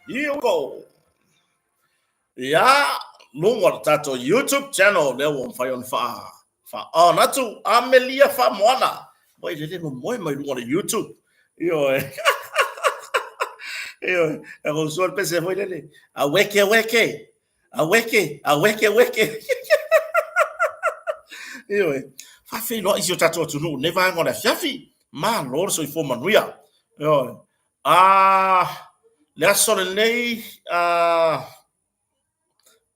Here we go. Ia, luga o le tatou YouTube channel lea ua mafai ona faa faa-on atu Amelia Faamoana. Ua i lele momoe mai luga o le YouTube. Ioe. Ioe. E ko sua le pese foi lele. Aweke, aweke. Aweke, aweke, aweke. Ioe. Faafeiloai si o tatou atunuu nei vaega o le afiafi. Malo le soifua manuia. Ioe. A le aso lenei a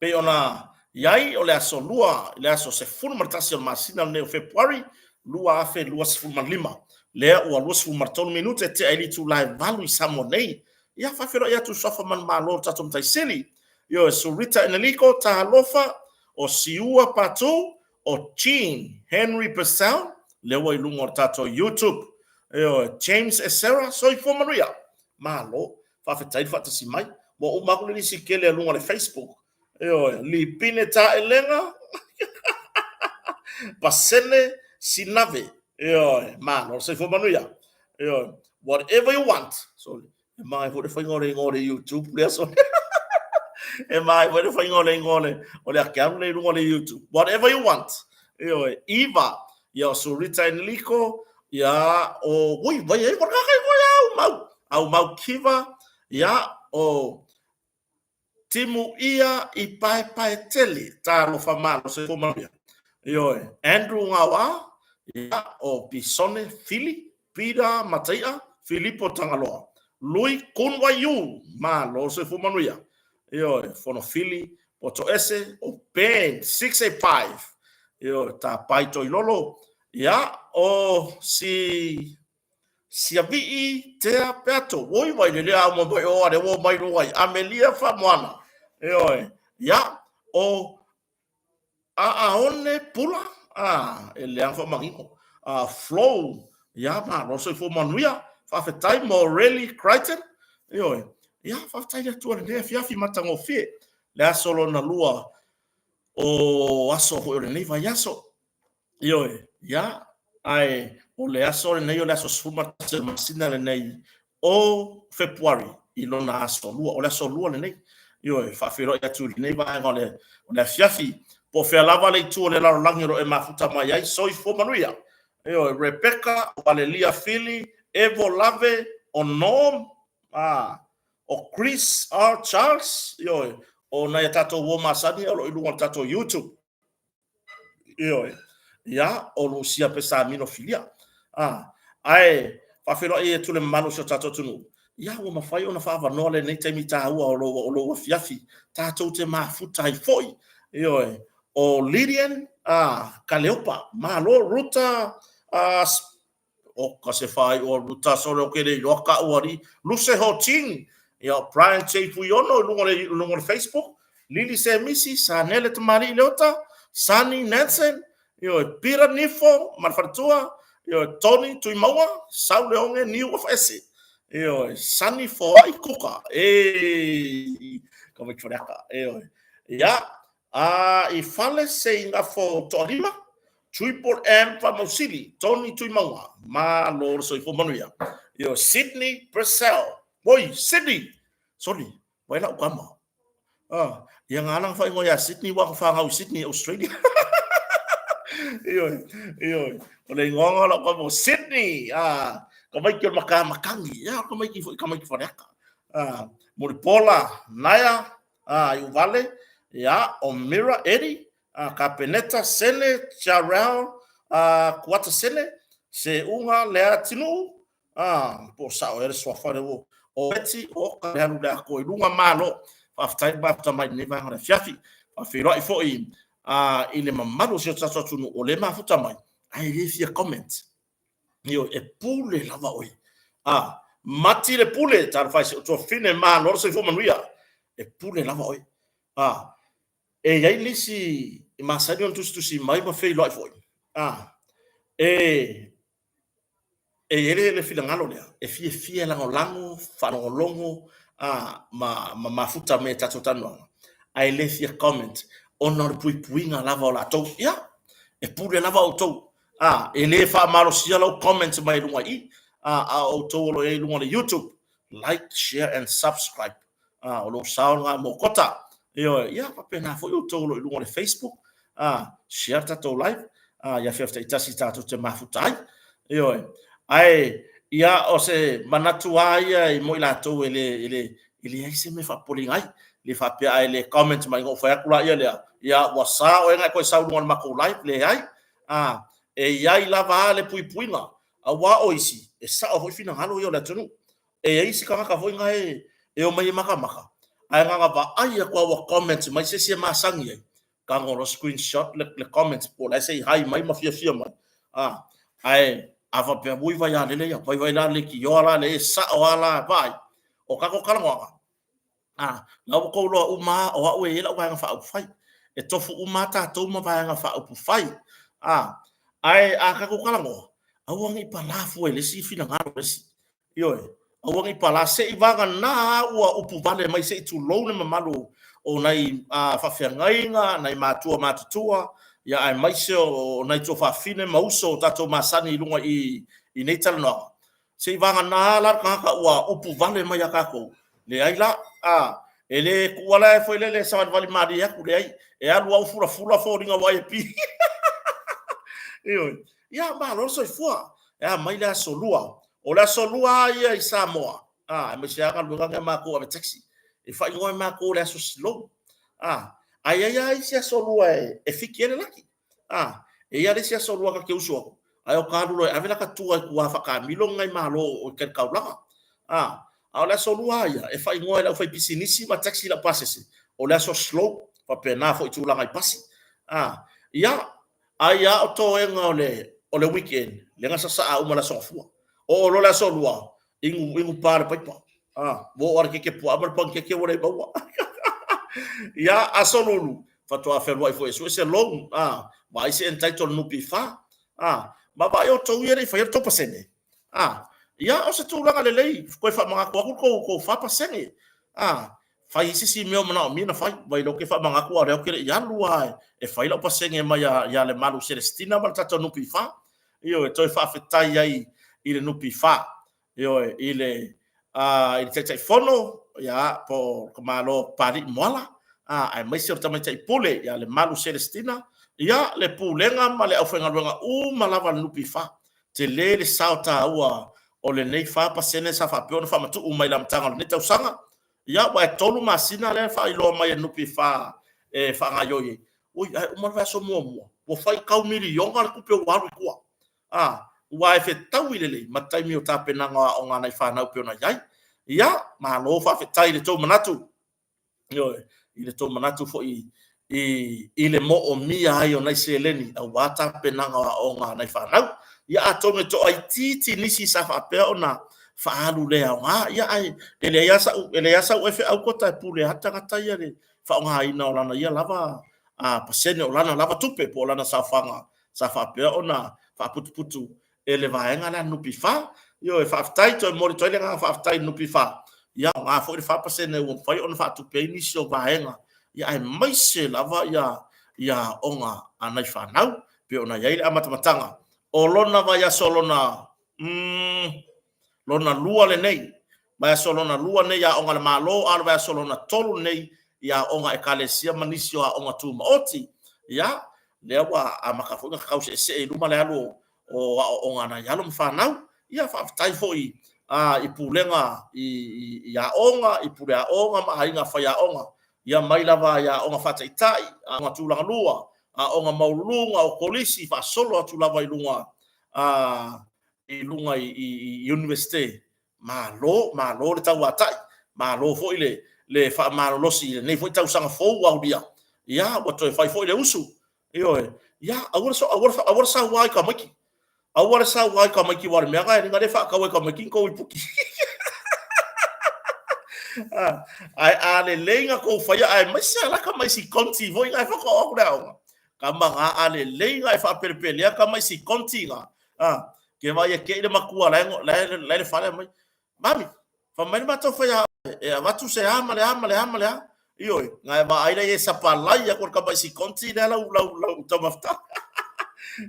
pei ona i ai o le aso 2 i le aso 11 o le masina lenei o Fepuari 2025. Lea ua 23 minute tea ai le itula e 8 i Samoa nei. Ia, faafeiloai atu i suafa manumalo o le tatou Matai Sili. Ioe, Surita Eneliko Tahalofa, o Siua Patu, o Jean Henry Purcell, lea ua i luga o le tatou YouTube. Ioe, James Esera, soifua manuia. Malo, faafetai le faatasi mai. Ua uma aku le lisi kele a luga o le Facebook. Ioe, Lipine Taelega, Pasene Sinave. Ioe, malo, soifua manuia. Ioe, whatever you want. Sorry. E māi foi le faiga o le ingoa o le YouTube lea so. E māi foi le faiga o le ingoa o le, o le akealu le i luga o le YouTube. Whatever you want. Ioe, Iva, ia o Surita Enrico, ia o, ui, vai e, whakaka i koe au mau. Au mau kiva, ia o Timu ia i Paepaetele, talofa malo soifua manuia. Ioe, Andrew Gaoa, ia, o Pisone Fili, Peter Mataia, Filipo Tagaloa, Lui Kun Wai Yu, malo soifua manuia. Ioe, Fonofili Potoese, o Ben 685, ioe, Tapai Toilolo, ia, o si Siavii Tea Peato, oi wai le lea au mai o are o mai roa i Amelia Whamoana. Ioe, ia, o Aaone Pula, a, e leaga whamanino. A, Flow, ia, malo soifua manuia, faafetai mo Relly Crichton, ioe, ia, faafetai le Atua i lenei afiafi matagofie, le aso lona lua o aso foi o lenei vaiaso. Ioe, ia, ae o le aso lenei o le aso 11 o le masina lenei o Fepuari i lona aso lua, o le aso lua lenei. Ioe, faafeiloai atu i lenei vaega o le, o le afiafi, po o fea lava le itu o le lalolagi o lo o e mafuta mai ai, soifua manuia. Ioe, Rebecca, Valelia Fili, Evo Lave, o Norm, a, o Chris R. Charles, ioe, o nai a tatou uo masani o lo o i luga o le tatou YouTube. Ioe. Ia, o Lusia Pesamino Filia. Ah, ae faafeiloai atu le mamalu o si o tatou atunuu. Ia, ua mafai ona faaavanoa lenei taimi taua o lou, o lou afiafi. Tatou te mafuta ai foi. Ioe. O Lydian ah, Kaleopa, malo, Ruta ah, O ka se whai o Ruta sore o ke le iloa ka ua li. Luse Ho Ching, ia o Brian J. Fuiono i lunga o le, lunga o le Facebook. Lili Semisi, Sanele Tamalii Leota, Sunny Nansen, ioe, Peter Nifo ma le faletua, ioe, Tony Tuimaua, Sau Leonge Niu Ofaese, ioe, Sunny Foai Kuka, e ka wai whareaka, ioe. Ia, a i fale se inga fo toalima, Triple M Famausili, Tony Tuimauga, malo le soifua manuia. Ioe, Sydney Purcell, oi, Sydney, sorry, wai lau kama. Ah, ia ngā langa whaingoa ia Sydney, waka whāngau i Sydney, Australia. Ioe, ioe, o le ingoa lau kama, Sydney, ah, ka maiki o le maka makangi, ia, ka maiki foi, ka maiki whareaka. Ah, Muripola, Naya, ah, i Uvale, ia, o Mira, Eddie, a Kapeneta, Sene, Jarrell, a Kuata Sene, Seuga, Leatinuu, a po o sao ea le suafa lea ua o Eti, o ka le alu le ako i luga malo. Faafetai le mafuta mai lenei vaega o le afiafi. Faafeiloai foi a, i le mamalu o si o tatou atunuu o lea e mafuta mai, ae le fia comment. Ioe, e pule lava oe. A, mati le pule, talofa e si ou tuafafine, malo le soifua manuia. E pule lava oe. A, E i ai nisi i masani ona tusitusi mai ma feiloai foi, a, e, e i ai le, le finagalo lea, e fiafia e lagolago, faalogologo, a, ma, ma mafuta me tatou talanoaga, ae le fia comment, ona o le puipuiga lava o latou. Ia, e pule lava outou, a, e le faamalosia lau comment mai luga i i, a, a o outou o lo o i ai i luga o le YouTube, like, share and subscribe. A, o lou sao lena mo Kota. Ioe, ia, faapena foi outou o lo o i luga o le Facebook, a, share le tatou live, a, i afiafi taitasi tatou te mafuta ai. Ioe, ae, ia, o se manatu lava ia i mo i latou e le, e le, e leai se mea e faapopoleina ai. Le faapea a e le comment mai ona ou fai atu laia lea, ia, ua sa oe na e toe sau i luga o le matou live, leai. A, e i ai lava le puipuiga, aua o isi, e sao foi finagalo ia o le atunuu. E i ai isi tagata foi na e omai e matamata, ae na ona vaai atu lava ua comment mai se isi e masani ai, tago loa screenshot le comment po o la e say hi mai ma fiafia mai, a, ae a faapea, ui vaialele ia, vaivai la leitioa la le e sao lava la, vaai, o tatou talanoaga, a, la ua outou iloa uma lava o au e i ai lau Vaega Faaupufai. E tofu uma lava tatou ma Vaega Faaupufai. A, ae a tatou talanoa, aua ne i palā fua i le isi finagalo o le isi. Ioe, aua ne i palā, se i vagana lava ua upu vale mai se i tulou le mamalu o nai faafeagaiga, nai matua matutua, ia aemaise o nai tuafafine ma uso o tatou masani i luga i nei talanoaga. Se i vagana la le tagata ua upu vale mai ia tatou, leai la, a, e le tuua la foi lele e savalivali malie atu, leai, e alu lava ua fulafula foliga ua ai e pi. Ioe. Ia, malo le soifua. E a mai le Aso Lua. O le Aso Lua lava ia i Samoa, a, aemaise lava galuega nei a matou ave taxi. E faaigoa e matou o le aso slow. A, ae i ai lava isi Aso Lua e fiki ai le laki. A, e i ai le isi Aso Lua ta te usu atu, ae o ta alu loa e ave lata tua i tua faataamilo ni nai malo o i tai i le taulaga. A, a o le Aso Lua lava ia, e faaigoa e le aufaipisinisi ma taxi laupasese, o le aso slow, faapena foi i tulaga i pasi. A, ia, ai lava o toega o le, o le weekend, lea na sasaa uma le Aso Gafua. Oo loa le Aso Lua, inu, inu pa le paipa. A, ua oo lava i le keke puaa ma le panikeke ua le maua. Ia, Aso Lulu, faatoa fealuai foi e sue se loan, a, vaai se entitle NPF, a, ma vaai outou ia e le i faia le tou pasene. A, ia, o se tulaga lelei, toe faamanatu atu le tou, tou 4%. A, fai se isi mea o manaomia ona fai, vai loa ou te faamanatu a o lea ou te le i alu lava e fai lau pasene mai ia Lemalu Celestina ma le tatou NPF. Ioe, toe faafetai ai i le NPF, ioe, i le, i le Taitaifono, ia, po o le Malo Papalii Moala, a, aemaise o le Tamaitai Pule ia Lemalu Celestina, ia, le Pulega ma le aufaigaluega uma lava a le NPF. Tele le sao taua o lenei 4% sa faapea ona faamatuu mai i le amataga o lenei tausaga. Ia, aua e 3 masina lea e faailoa mai e le NPF e faagaoioi ai. Ui, ae uma le vaiaso muamua, ua faitau miliona le tupe ua alu i tua. A, aua e fetaui lelei ma taimi o tapenaga o aoga a nai fanau e pei ona i ai. Ia, malo faafetai i le tou manatu. Ioe, i le tou manatu foi i le moomia ai o nai seleni aua tapenaga o aoga a nai fanau. Ia atonu e toaitiiti nisi sa faapea ona faaalu le aoga, ia ae e leai lava sau, e leai lava sau feau kota e pule lava le tagata ia i le faaaogaina o lana ia lava pasene o lana lava tupe po o lana saofaga sa faapea ona faaputuputu e le vaega lea a le NPF. Ioe, faafetai, toe momoli atu ai le agaga faafetai i le NPF, ia aoga foi le 4% ua mafai ona faatupe ai nisi o vaega, ia aemaise lava ia ia aoga a nai fanau, pei ona i ai le amatamataga o lona vaiaso lona, mm, lona lua lenei, vaiaso lona lua nei i aoga a le Malo, a o le vaiaso lona tolu lenei i aoga a Ekalesia ma nisi o aoga tumaoti. Ia, lea ua amata foi ona tatau seesee i luma le alu o aoaoga a nai alo ma fanau. Ia, faafetai foi i pulega i aoga, i pule aoga ma aiga faiaoga, ia mai lava i aoga faataitai, aoga tulaga lua, aoga maualuluga, o kolisi, faasolo atu lava i luga i luga i Iunivesite, malo, malo le tauatai, malo foi le faamalolosi i lenei foi tausaga fou ua aulia, ia ua toe fai foi le usu, ioe, ia aua le, aua le, aua le saua i tamaiti, aua le saua i tamaiti, aua o le mea lena e le faatau ai tamaiti ni tou iputi. Ae a lelei na tou faia, aemaise lava la tama isi konti foi na e faatoa oo atu le aoga, tama na a lelei na e faapelepelea tama isi konti na, A, ke vaai e keʻi le matua la e la e le fale mai, Mami, fai mai le matou faiaoga e avatu se a ma le a ma le a ma le a. Ioe, na e vaai la e sapalai atu le tama i sikonti lea lau lau lau taumafataga.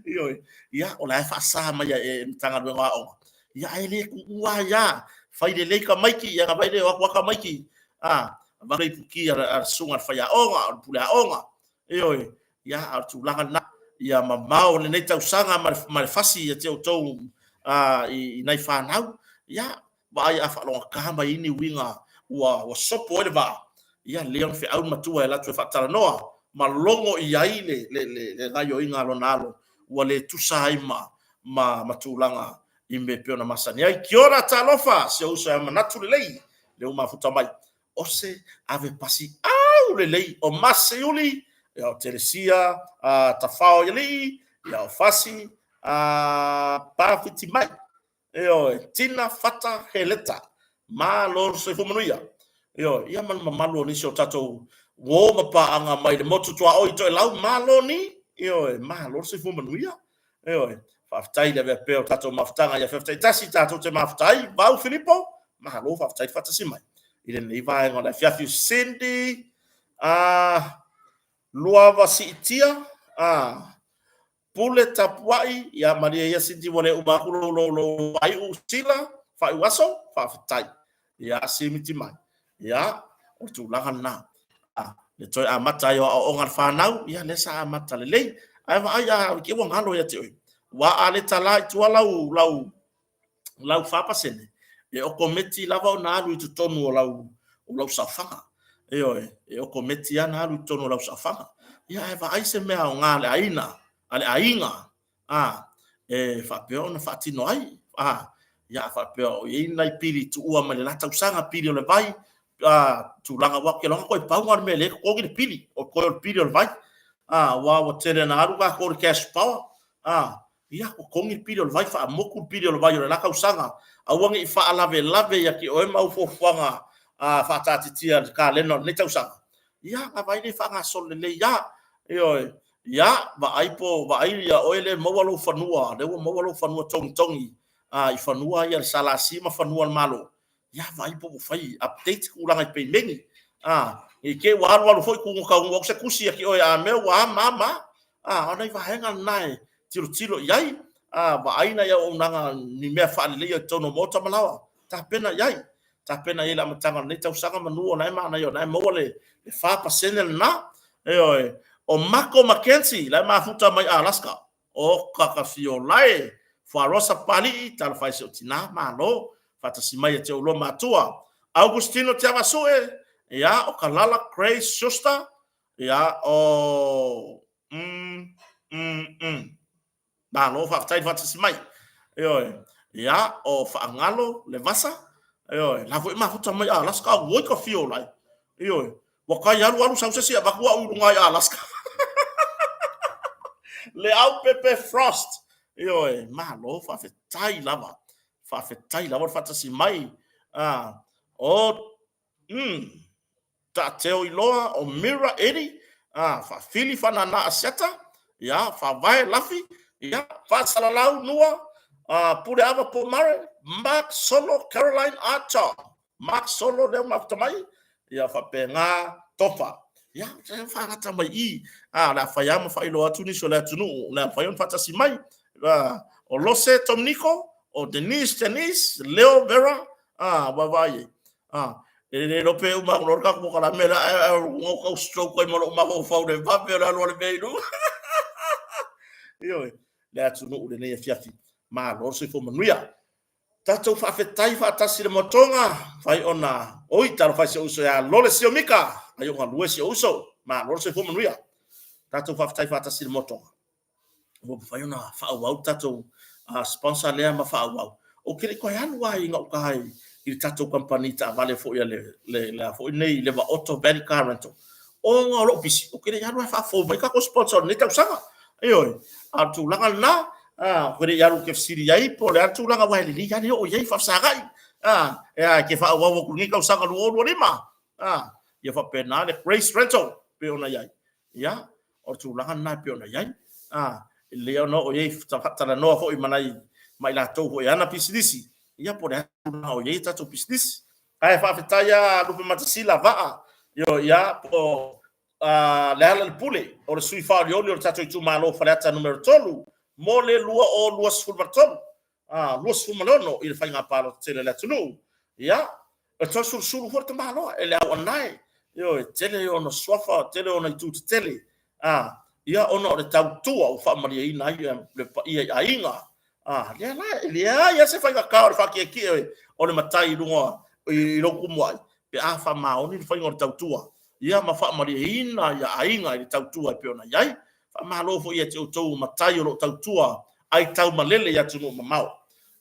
Ioe, ia o la e faasa mai e Matagaluega o Aoga. Ia ae le tuua ai lava, fai lelei tamaiti, ia na vaai lea o atu lava tamaiti. A, avatu le ipuki a le susuga i le faiaoga, o le pule aoga. Ioe, ia, a o le tulaga lena, ia mamao lenei tausaga ma le fasi ia te outou i nai fanau, ia, vaai a faalogogata mai ai ni uiga ua sopo ai le vaa, ia lelei ona feau le matua e alu atu e faatalanoa ma logo i ai le gaoioiga a lona alo ua le tusa ai ma tulaga i mea e pei ona masani ai. Kia ora talofa, si ou uso e manatu lelei le ua mafuta mai. O se ave pasi au lelei o Masiuli, ia o Telesia, Tafao i alii, ia o Fasi, Pafiti mai. Ioe, Tina Fata Heleta. Malo le soifua manuia. Ioe, ia ma le mamalu o nisi o tatou uo ma paaga mai le motu tuaoi i Toelau, malo ni. Ioe, malo le soifua manuia. Ioe, faafetai i le avea pea o tatou mafutaga i afiafi taitasi tatou te mafuta ai. Vau Filipo, malo faafetai le faatasi mai i lenei vaega o le afiafi. Cindy, Luava Siitia, Pule tapuai, ia malie ia Cindy ua le uma atu lou lou lou faaiu sila, faaiu aso, faafetai. Ia simiti mai. Ia, o le tulaga lena. Le toe amata ai o aoaoga a le fanau, ia lea sa amata lelei. Ae vaai a ke ua galo ia te oe. Ua a le tala i tua lau lau lau 4%, e okometi lava ona alu i totonu o lau saofaga. Ioe, e okometi lava ona alu i totonu o lau saofaga. Ia ae vaai se mea aoga a le aiga, a le aiga, a, e faapea ona faatino ai. A, ia a faapea o i ai nai pili tuua mai le la tausaga, pili o le vai, a, tulaga, aua ou te iloa na toe pau lena o le mea o lea e totogi le pili, o toe o le pili o le vai. A, aua ua tele ina alu tatou i le cash power, a, Ia, totogi le pili o le vai, faamotu le pili o le vai o le la tausaga. Aua ne i faalavelave ia te oe ma au fuafuaga faataatitia i le kalena o lenei tausaga. Ia, ona vaai lea e faagasolo lelei lava. Ioe. Ia, vaai po o vaai ia oe lea e maua lou fanua, lea ua maua lou fanua togitogi i fanua ia a le SLC ma fanua a le Malo. Ia, vaai po ua fai update tulaga i peimeni. Ne i te i ua alu alu foi tu taunuu atu se tusi ia te oe a mea ua a ma a ma a. A, o nai vaega na e tilotilo i ai, vaai nai auaunaga ni mea faaleleia i totonu o maota ma laoa, tapena i ai. Tapena i ai i le amataga o lenei tausaga manu o la e manaia o la e maua le 4% lena. Ioe. O Mako McKenzie, la e mafuta mai Alaska. O Kakafiolae e, Fuarosa Papalii, talofa e si ou tina, malo, faatasi mai ia te oulua matua. Augustino Tiavasue, ia, o Kalala Grace Schuster, ia, o, mm, mm, mm. Malo, faafetai le faatasi mai. Ioe, ia, o Faagalo Levasa, ioe, la foi e mafuta mai Alaska, auoi ka fiolae. Ioe, Ua tai alu alu sau se isi e avatu au i luga i Alaska. Le au pepe Frost. Ioe, malo, faafetai lava. Faafetai lava le faatasi mai. Ah, o, Taateo Iloa, o Mira Eddie, ah, Faafili Faanana Asiata, ia, Faavae Lafi, ia, Faasalalau Nua, ah, Puleava Pomare, Mark Solo, Caroline Archer. Mark Solo lea ua mafuta mai, ia faapena Tofa. Ia, faagata mai i, a, o le a fai lava ma faailoa atu nisi o le atunuu, o le a mafai ona faatasi mai. A, o Lose Tomniko, o Denise Janice, Leo Vera, a, ua vaai ai. A, e le iloa pe uma atu loa le tatou polokalame lea, ae o tau stroke ai ma lou mafaufau i le vave o le alu a le mea i luga. Ioe, le atunuu i lenei afiafi. Malo le soifua manuia. Tatou faafetai faatasi i le motoga, fai ona oi talofa i si ou uso ia Lole Siomika, ai o galue si ou uso, malo le soifua manuia. Tatou faafetai faatasi i le motoga. Ua mafai ona faaauau le tatou sponsor lea ma faaauau. Ou te le i toe alu lava i gauta i le tatou kamupani taavale foi a le, le, le a foi nei, le Vaoto Valley Car Rental. Ona o lou pisi, ou te le i alu lava e faafou mai tatou sponsor o lenei tausaga. Ioe, a o le tulaga lena, ou te le i alu ou te fesili i ai po o le a le tulaga, aua e lelei lava le oo i ai faafesagai. E a, e te faaauau atu i lenei tausaga 2025. Ia faapena le Grace Rental e pei ona i ai. Ia, o le tulaga lena e pei ona i ai. E lelei lava ona oo i ai faatalanoa foi ma nai ma i latou foi e ana pisinisi, ia po o le a le tulaga o i ai a tatou pisinisi. Ae faafetai lava Lupematasila Vaa, ia, po o Lealailepule, o le sui faaolioli o le tatou itumalo o Faleata Nu.3 mo le 2023, 26 i le faiga palota tele a le atunuu. Ia, E toe sulusulu foi le tamaloa e le auanae. Ioe, tele ona suafa, tele ona itu tetele. A, ia ona o le tautua ua faamalieina ai le paia i aiga. A, lea la, e leai lava se faigata o le faakiekie o le matai i luga i lou tumuai, pe a faamaoni le faiga o le tautua, ia ma faamalieina ia aiga i le tautua e pei ona i ai. Faamalo foi ia te outou o matai o lo o tautua ai taumalele i atunuu mamao.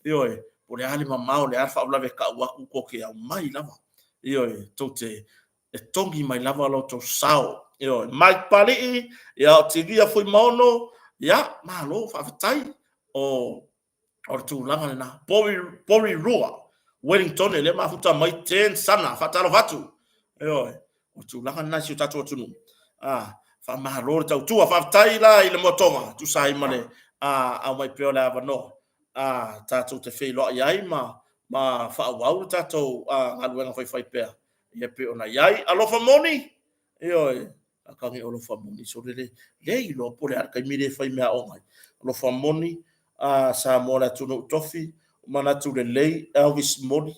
Ioe, po o le a le mamao, o le a le faalavelave e tau atu, tou te aumai lava. Ioe, tou te e togi mai lava lo outou sao. Ioe, Mike Palii, ia o Tivia Fuimaono, ia malo faafetai o le tulaga lena. Pori Rua, Wellington, lea mafuta mai Ten Sana, faatalofa atu. Ioe, o le tulaga lena i si o tatou atunuu. Ah, faamalo le tautua. Faafetai la i le moatoga, tusa ai ma le aumai pea o le avanoa. Ah, tatou te feiloai ai ma faaauau le tatou galuega faifaipea ia pei ona i ai. Alofa moni, ioe, akage alofa moni, sole le, le iloa po o le a le taimi lea e fai mea aoga ai. Alofa moni, a Samoa le atunuu tofi, manatu lelei, Elvis Moli,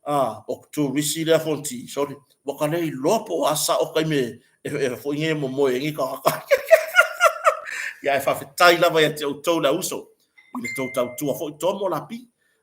a o turisi lea Fonti, sole, ua ka le iloa po o a sao taimi e foi nei e momoe ai nei tagata. Ia ae faafetai lava ia te outou le auuso i le tou tautua foi, Tomo Lapi,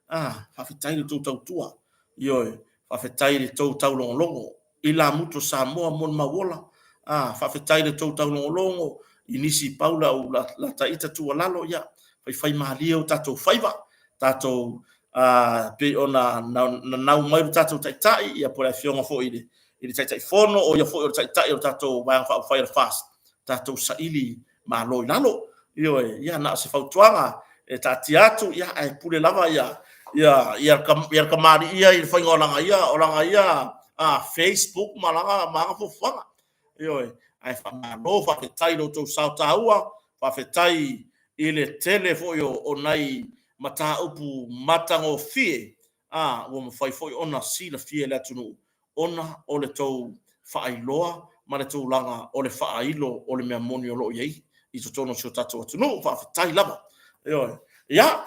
a faafetai i le tou tautua. Ioe, faafetai i le tou taulogologo i lamutu o Samoa mo le mauola. A, faafetai i le tou taulogologo i nisi pau lau la, la taita tuualalo, ia, faifaimalie o tatou faiva, tatou a, pei ona nanau mai lo tatou taitai, ia po o le afioga foi i le Taitaifono, o ia foi o le taitai o le tatou Vaega Faaupufai a le FAST, tatou saili Malo i lalo. Ioe, ia na o se fautuaga e taatia atu, ia ae pule lava ia ia ia le tamalii ia i le faiga o lana ia o lana ia Facebook ma lana ma ana fuafuaga. Ioe, ae faamalo, faafetai i lo outou sao taua, faafetai i le tele foi o nai mataupu matagofie a ua mafai foi ona silafia e le atunuu ona o le tou faailoa ma le tulaga o le faailo o le mea moni o lo o i ai i totonu o si o tatou atunuu. Faafetai lava. Ioe. Ia,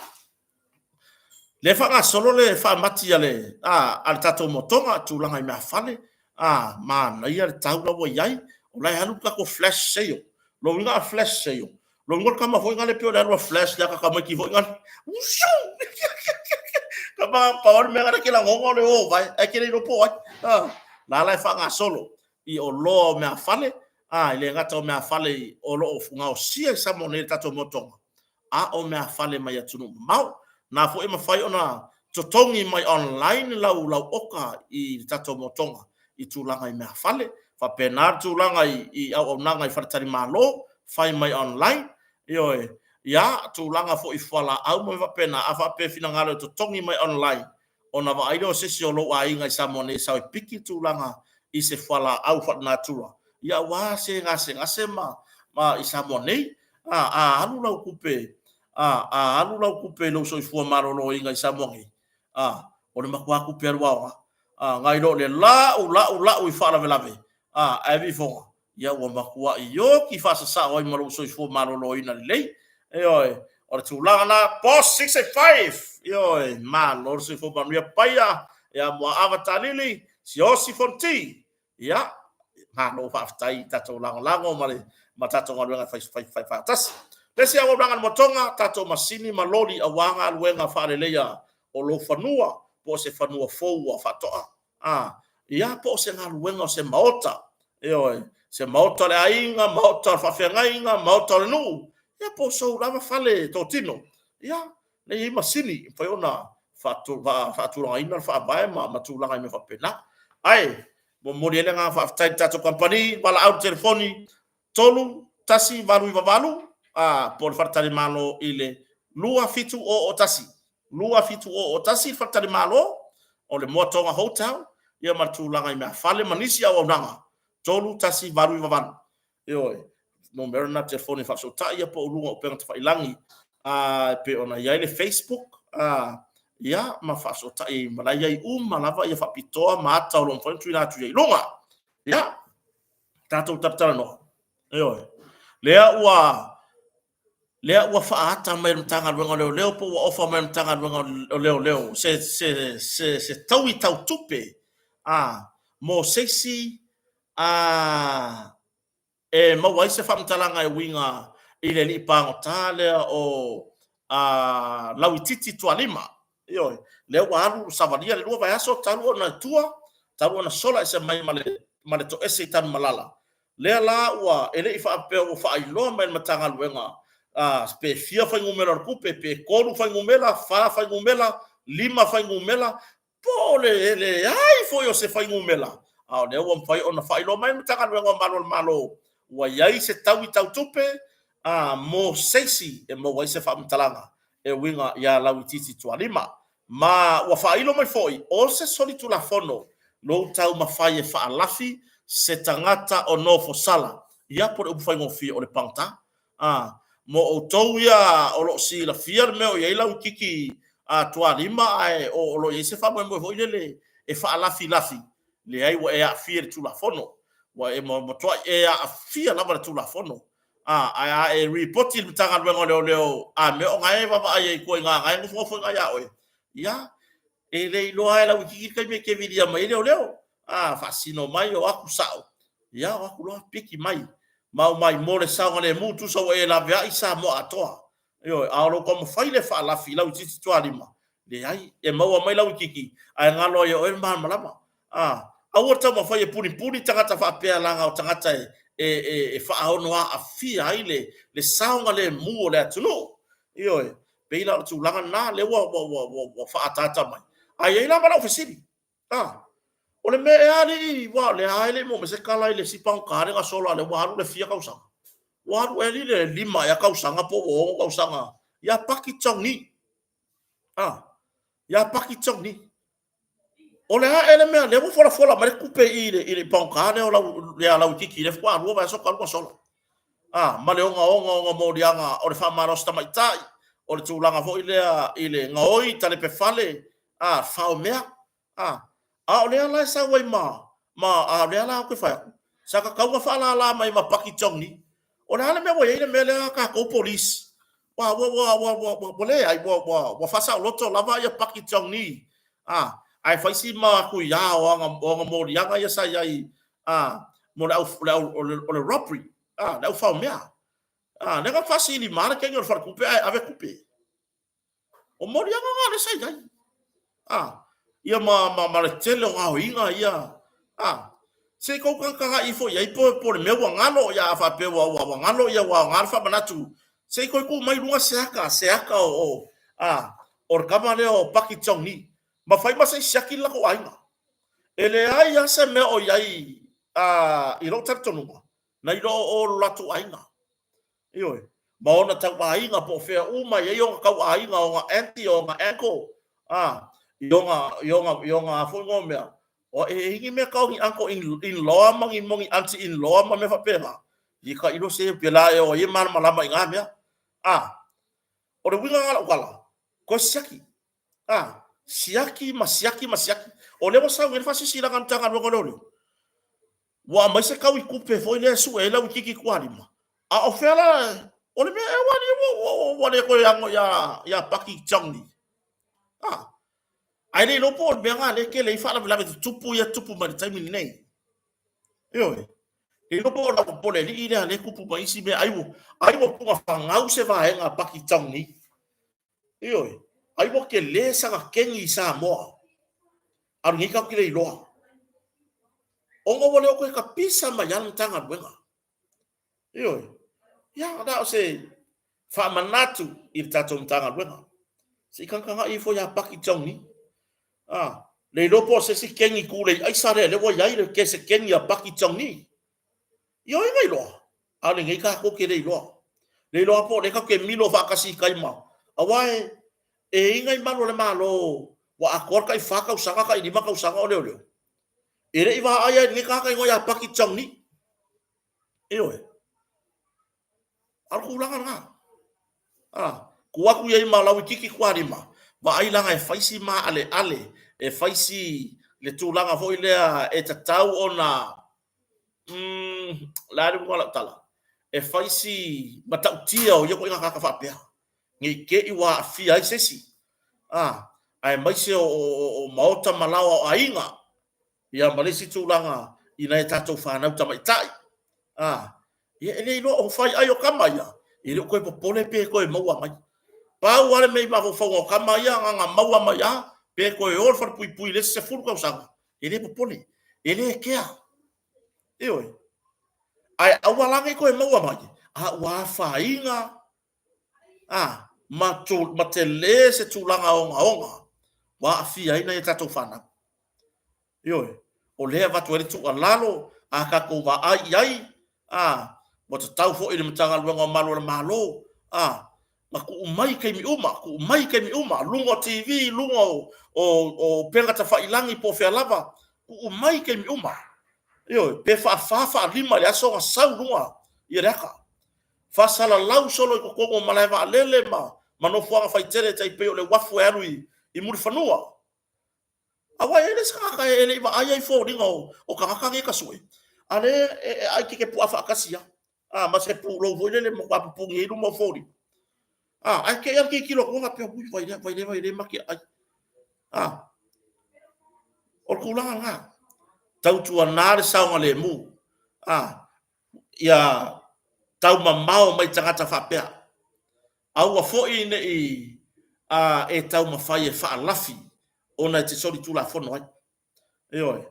lea e faagasolo le faamati a le, a, a le tatou motoga, tulaga i meafale, a, manaia le tau la ua i ai, o la e alu le tatou flash sale. Lona uiga a flash sale, Lona uiga o le tama foi lea pei o le alu a flash le ata tamaiti foi lea. Tama pau le mea lea ke lagona o le o vai, ae ke le iloa po o ai. Ah, la la e faagasolo i oloa o meafale, ah, e le gata o meafale o lo o gaosia i Samoa nei le tatou motoga, a o meafale mai atunuu mamao. Na foi e mafai ona totogi mai online lau lau oka i le tatou motoga i tulaga i meafale, faapena le tulaga i auaunaga i faletalimalo, fai mai online, ioe, ia, tulaga foi i fualaau ma mea faapena, a faapea e finagalo e totogi mai online, ona vaai lea o se isi o lou aiga i Samoa nei e sau e piki le tulaga i se fualaau faalenatura, ia aua se gasegase ma, ma i Samoa nei. A, a alu lau tupe, a, a alu lau tupe i lou soifua maloloina i Samoa nei, a, o le matua tupe alu aoga, a, nai lo le la'u, la'u, la'u i faalavelave, a, ae vifoga, ia ua matua'i oti faasasao ai ma lou soifua maloloina lelei. Ioe, o le tulaga na, Boss 65! Ioe, malo le soifua manuia Paia, ia Muaava Talili, Siaosi Fonti, ia, malo faafetai i tatou lagolago ma le ma tatou galuega fai fai fai faatasi. Le isi auaunaga a le Motoga, tatou masini ma loli aua galuega faaleleia o lou fanua, po o se fanua fou ua faatoa, a, ia, po o se galuega o se maota, ioe, se maota o le aiga, maota o le faafeagaiga, maota o le nuu, ia po o sou lava fale totino, ia, lea e i ai masini e mafai ona faatulagaina le faavae ma tulaga i mea faapena. Ae momoli ai le agaga faafetai i le tatou kamupani valaau i le telefoni 3198 a, po o le faletalimalo i le 2701. 2701 le faletalimalo o le Moatoga Hotel, ia ma le tulaga i meafale ma nisi auaunaga 3198. Ioe, numera lena telefoni e faafesootai ia po o luga o upega tafailagi a, e pei ona i ai le Facebook a, ia ma faafesootai ma la i ai uma lava ia faapitoa ma ata o lo o mafai ona tuuina atu i ai i luga. Ia, tatou talatalanoa. Ioe. Lea ua lea ua faaata mai e le Matagaluega o Leoleo po ua ofa mai e le Matagaluega o Leoleo se, se, se, se taui tau tupe. A, mo se isi, a, e maua ai se faamatalaga e uiga i le alii pagota lea o a, Lauitiiti Tualima. Ioe, lea ua alu savalia le 2 vaiaso talu ona tua, talu ona sola ese mai ma le, ma le toese i Tanumalala. Lea la ua, e le i faapea ua faailoa mai e le Matagaluega a, pe fia fuainumera o le tupe, pe 3 fuainumera, 4 fuainumera, 5 fuainumera, po o le leai foi o se fuainumera, a o lea ua mafai ona faailoa mai le Matagaluega o Malu o le Malo ua i ai se taui tau tupe a, mo se isi e maua ai se faamatalaga e uiga iā Lauitiiti Tualima. Ma ua faailo mai foi, o se solitulafono lou taumafai e faalafi se tagata o nofosala, ia po o le upu faigofie o le pagota. A, mo outou ia o lo o silafia le mea o i ai Lauitiiti Tualima ae o lo o i ai se faamoemoe foi lele e faalafilafi, leai ua e aafia i le Tulafono. Ua e matuai e aafia lava i le Tulafono. A, ae a e ripoti i le Matagaluega o Leoleo a mea o na e vaavaai ai i tua i ina na e nofonofo i ina ia oe, ia, e le iloa lava e Lauitiiti le taimi e te vilia mai ai leoleo. A, faasino mai o atu sao, ia o atu loa piki mai ma aumai mo le saogalemu, tusa ua e laveai Samoa atoa. Ioe, a o lou taumafai lea e faalafi i Lauitiiti Tualima, leai, e maua mai Lauitiiti ae galo ai e oe le malamalama. A, aua le taumafai e punipuni tagata faapea leaga o tagata e, e, e, e faaono aafia ai le, le saogalemu o le atunuu. Ioe, pei la o le tulaga lena lea ua, ua, ua, ua, ua faaataata mai. Ae i ai la ma lau fesili, a, o le mea ea alii, aua o lea lava e le i maua mai se tala i le isi pagota lea na sola lea ua alu le fia tausaga. Ua alu ea alii le 5 ea tausaga po ua 6 tausaga ia Paki Chong-Ni. A, ia Paki Chong-Ni. O le a ea le mea lea ua folafola mai le tupe i le, i le pagota lea o lau, ia Lauitiiti lea faatoa 2 vaiaso talu ona sola. A, ma le ogaoga o ona moliaga o le faamalosi tamaitai, o le tulaga foi lea i le gaoi talepe fale, a, fao mea. A, a o lea la e sau ai ma, ma, a o lea la ou te fai atu, sa tatau ona faalala mai ma Paki Chong-Ni. O le a le mea ua i ai le mea lea a tatou police? Ua, ua, ua, ua, ua, ua, ua leai, ua, ua, ua faasaoloto lava ia Paki Chong-Ni. A, ae fai si matuia o ana, o ana moliaga ia sa i ai, a, mo le au, le au, o le, o le robbery, a, le au fao mea. A, lea na faasili ma le kenge o le faletupe ae ave tupe. O moliaga na lea sa i ai. A, ia ma, ma, ma le tele o gaoiga ia. A, se i tou tagatagai ifo i ai po, po o le mea ua galo, ia a faapea ua, ua, ua galo ia ua aoga le faamanatu, se i toe tuu mai i luga se ata, se ata o, o, a, o le tama lea o Paki Chong-Ni. Ma fai ma se i siaki le latou aiga. E leai lava se mea o i ai a, i lou talitonuga, nai lo o lo latou aiga. Ioe. Ma ona tauaiga po o fea uma e i ai ona tauaiga, ona aunty, ona uncle, a, i ona, i ona, i ona a foi ngoa mea. O, e i ai ni mea tau ni uncle in, in law ma ni, ma ni aunty in law ma mea faapena. I ka ilo se pela e o ai e malamalama i ngā mea. A, o le uiga lena o lau tala, toe siaki. A, siaki ma siaki ma siaki. O lea ua sau nei le faasilasilaga a le Matagaluega o Leoleo, Ua aumai se taui tupe foi lea e sue ai lau itiiti tualima. A o fea la, o le mea ea ua alii ua, ua, ua le toe ano ia, ia Paki Chongni. A, ae le iloa po o le mea lena lea e tele ai faalavelave tutupu ia tupu mai le taimi lenei. Ioe. Le iloa po o lau po le alii lea lea tupu mai isi mea, ai ua, ai ua puna fagau se vaega a Paki Chongni. Ioe, ai ua tele sana keni i Samoa, a o lenei tatou te le iloa. Ona ua le o toe tapisa mai lava le Matagaluega. Ioe, ia na o se faamanatu i le tatou Matagaluega. Se i tagatagai ifo ia Paki Chong-Ni. Ah, le iloa po o se isi keni tulei aisa lea, lea ua i ai le se keni a Paki Chong-Ni. Ioe na iloa, a o lenei tatou te le iloa. Le iloa po o lea tatou te milo faatasi i tai ma, aua e, e i ai nai malu o le Malo ua atoa le tai fa tausaga, tai lima tausaga o leoleo. E le i vaai lava i lenei tagata igoa ia Paki Chong-Ni. Ioe. A o le tulaga lena. A, tuu atu i ai ma Lauitiiti Tualima, vaai leaga e fai si maaleale, e fai si le tulaga foi lea e tatau ona mm, le a le uiga o lau tala, e fai si matautia o ia ituaiga tagata faapea, ne i te i ua aafia ai se isi, a, aemaise o, o, o maota ma laoa o aiga. Ia ma le isi tulaga i nai a tatou fanau tamaitai, a, ia e le iloa o fai ai o kama ia, e le o toe popole pe toe maua mai. Pau lava le mea i mafaufauga o tama ia, na ona maua mai lava, pe toe o i le falepuipui i le isi 10 tausaga, e le popole, e le kea. Ioe. Ae aua la ne i toe maua mai, a ua afaina a, ma, tu, ma tele se tulaga ogaoga ua aafia ai nai a tatou fanau. Ioe, o lea e avatu ai le tuualalo, a tatou vaai i ai, a, ua tatau foi i le Matagaluega o Malu o le Malo, a, na tuu mai i taimi uma, tuu mai i taimi uma, luga o TV, luga o upega tafailagi po o fea lava, tuu mai i taimi uma. Ioe, pe faafa faalima i le aso ona sau i luga ia le ata. Faasalalau solo i totonu o malae vaalele ma nofoaga faitele e tai pei o le uafu e alu i Mulifanua. Aua e i ai le isi tagata e le i vaaia i foliga o tagata nei e tasue, a o lea e ai keke puaa faatasi lava, a, ma se pulou foi lele e matua pupuni ai luma o foliga. A, ae te i lava le tilotilo atu faapea, ui, vaai lea, vaai lea, vaai lea matiaai. A, o le tulaga lena. Tautuana le saogalemu, a, ia taumamao mai tagata faapea. Aua foi ne i e taumafai e faalafi ona e te solitulafono ai. Ioe.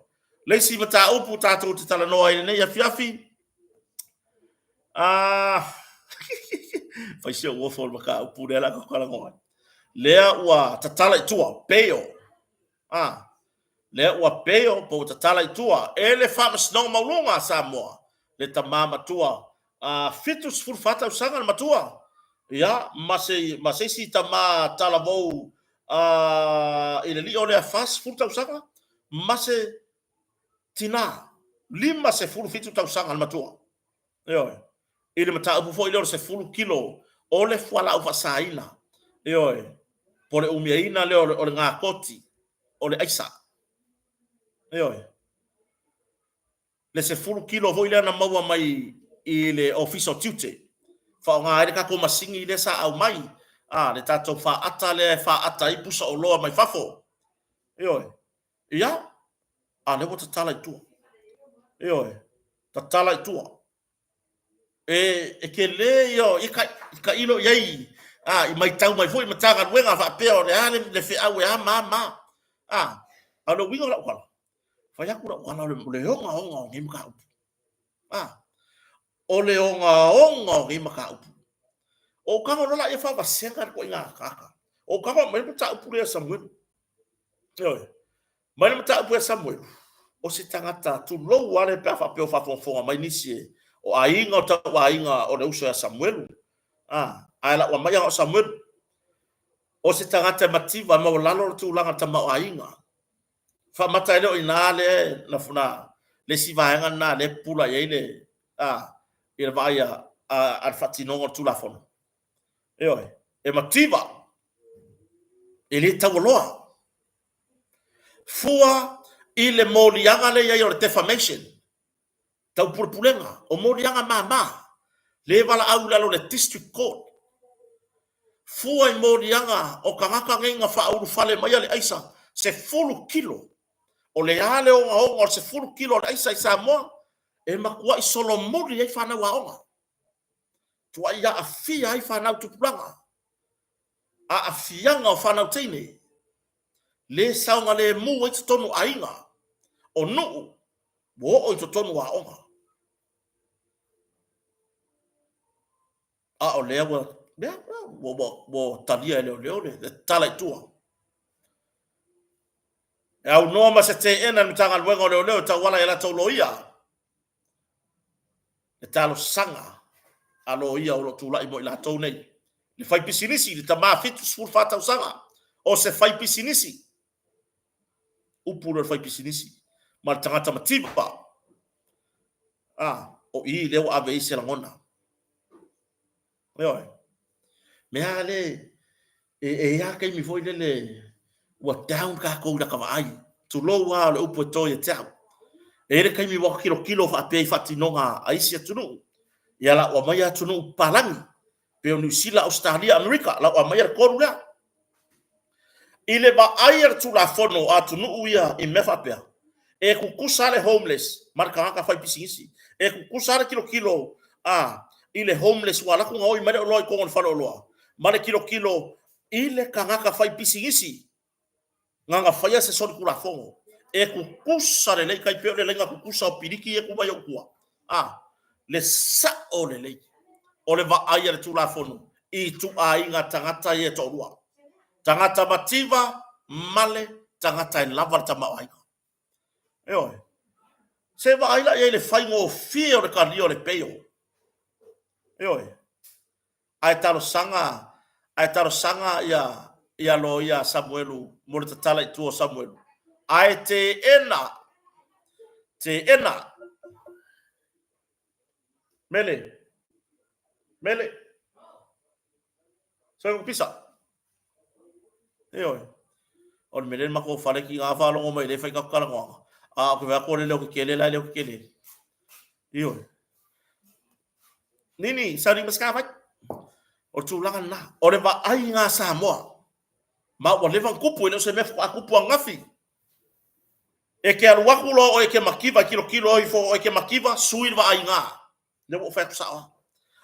Le isi mataupu tatou te talanoa ai i lenei afiafi, a fai si ou ofo i le mataupu lea o le a tatou talanoa ai. Lea ua tatala i tua, bail. A, lea ua bail po ua tatala i tua e le Faamasinoga Mauuluga a Samoa le tama matua a 74 tausaga le matua, ia, ma se, ma se isi tama talavou a, i le lio lea 40 tausaga, ma se tina 57 tausaga le matua. Ioe. I le mataupu foi lea o le 10 kilo o le fualaau faasaina, ioe, po o le umiaina lea o le gakoti o le aisa. Ioe. Le 10 kilo foi lea na maua mai i le Ofisa o Tiute, faaaoga ai le tatou masini lea sa aumai, a, le tatou faata lea e faata ai pusa oloa mai fafo. Ioe. Ia, a lea ua tatala i tua. Ioe, tatala i tua. E tele ia, ia tailo i ai, a, i matau mai foi Matagaluega faapea o le a le feau e a ma a ma a. A o le uiga o lau tala, fai atu lau tala o le ogaoga o nei mataupu. A, o le ogaoga o nei mataupu. O ou tago loa laia faavasega le ituaiga tagata. O ou tago aumai le mataupu lea a Samuelu. Ioe. Mai le mataupu ia Samuelu, o se tagata tulou lava le pe a faapea o faafogafoga mai nisi e o aiga o tau aiga o le uso ia Samuelu. A, ae lau aumai o Samuelu. O se tagata e mativa, e maualalo le tulaga tamaoaiga. Faamata ai lea o i ina lea na, na, le isi vaega lena lea e pupula i ai le, a, i le vaai a, a, a le faatinoga o le Tulafono. Ioe, e mativa, e le taualoa. Fua i le moliaga lea i ai o le defamation, taupulepulega, o moliaga mama, le valaau i lalo o le District Court. Fua i moliaga o tagata nei na faaulufale maia le aisa 10 kilo. O le a le ogaoga o le 10 kilo o le aisa i Samoa? E matuai solomuli ai fanau aoga. Tuai aafia ai fanau tupulaga. Aafiaga o fanau teine. Le saogalemu ai totonu o aiga, o nuu, ua oo i totonu o aoga. A o lea ua, lea, ua, ua, ua talia e leoleo le, le tatala i tua. E aunoa ma se teena e le Matagaluega o Leoleo e tauala i a latou loia. Le talosaga a loia o lo o tulai mo i latou nei. Le faipisinisi, le tama 74 tausaga, o se faipisinisi. Upu lea o le faipisinisi ma le tagata mativa. A, o i lea ua ave i ai se lagona. Ioe. Mea le, e, e i a taimi foi lele ua down tatou i lata vaai. Tulou lava o le upu e to ia te au. E i ai le taimi ua tilotilo faapea i faatinoga a isi atunuu. Ia la ua aumai atunuu papalagi, pei o Niu Sila, Ausetalia, Amerika, la ua aumaia le tolu lea. I le vaai a le Tulafono a atunuu ia i mea faapea, E kukusa le homeless ma le tagata faipisinisi. E kukusa le tilotilo a i le homeless ua alu atu gaoi mai le oloa i totonu o le faleoloa ma le tilotilo i le tagata faipisinisi na faia se solitulafono. E kukusa lelei tai pei o le laina kukusa o piliki ia e tu mai ou tua. A, le sao lelei o le vaai a le Tulafono i ituaiga tagata ia e toalua, tagata mativa ma le tagata e lava le tamaoaiga. Ioe. Se vaai la i ai i le faigofie o le talia o le bail. Ioe. Ae talosaga, ae talosaga ia ia loia Samuelu mo le tatala i tua o Samuelu. Ae teena, teena. Mele, mele. Soia ko pisa. Ioe. O le mele matou fale ki ngā whārongo mai le whai ka karangoanga. A o ke wea kore leo ke kele lai leo ke kele. Ioe. Nini, sauni ma ska vai. O le tulaga lena. O le vaai ngā Samoa. Ma ua leva ona tupu, e le o se mea faatoa tupu ananafi. E te alu atu loa oe e te mativa, e tilotilo ifo oe e te mativa, sui le vaaiga. Lea ua ou fai atu sao lava.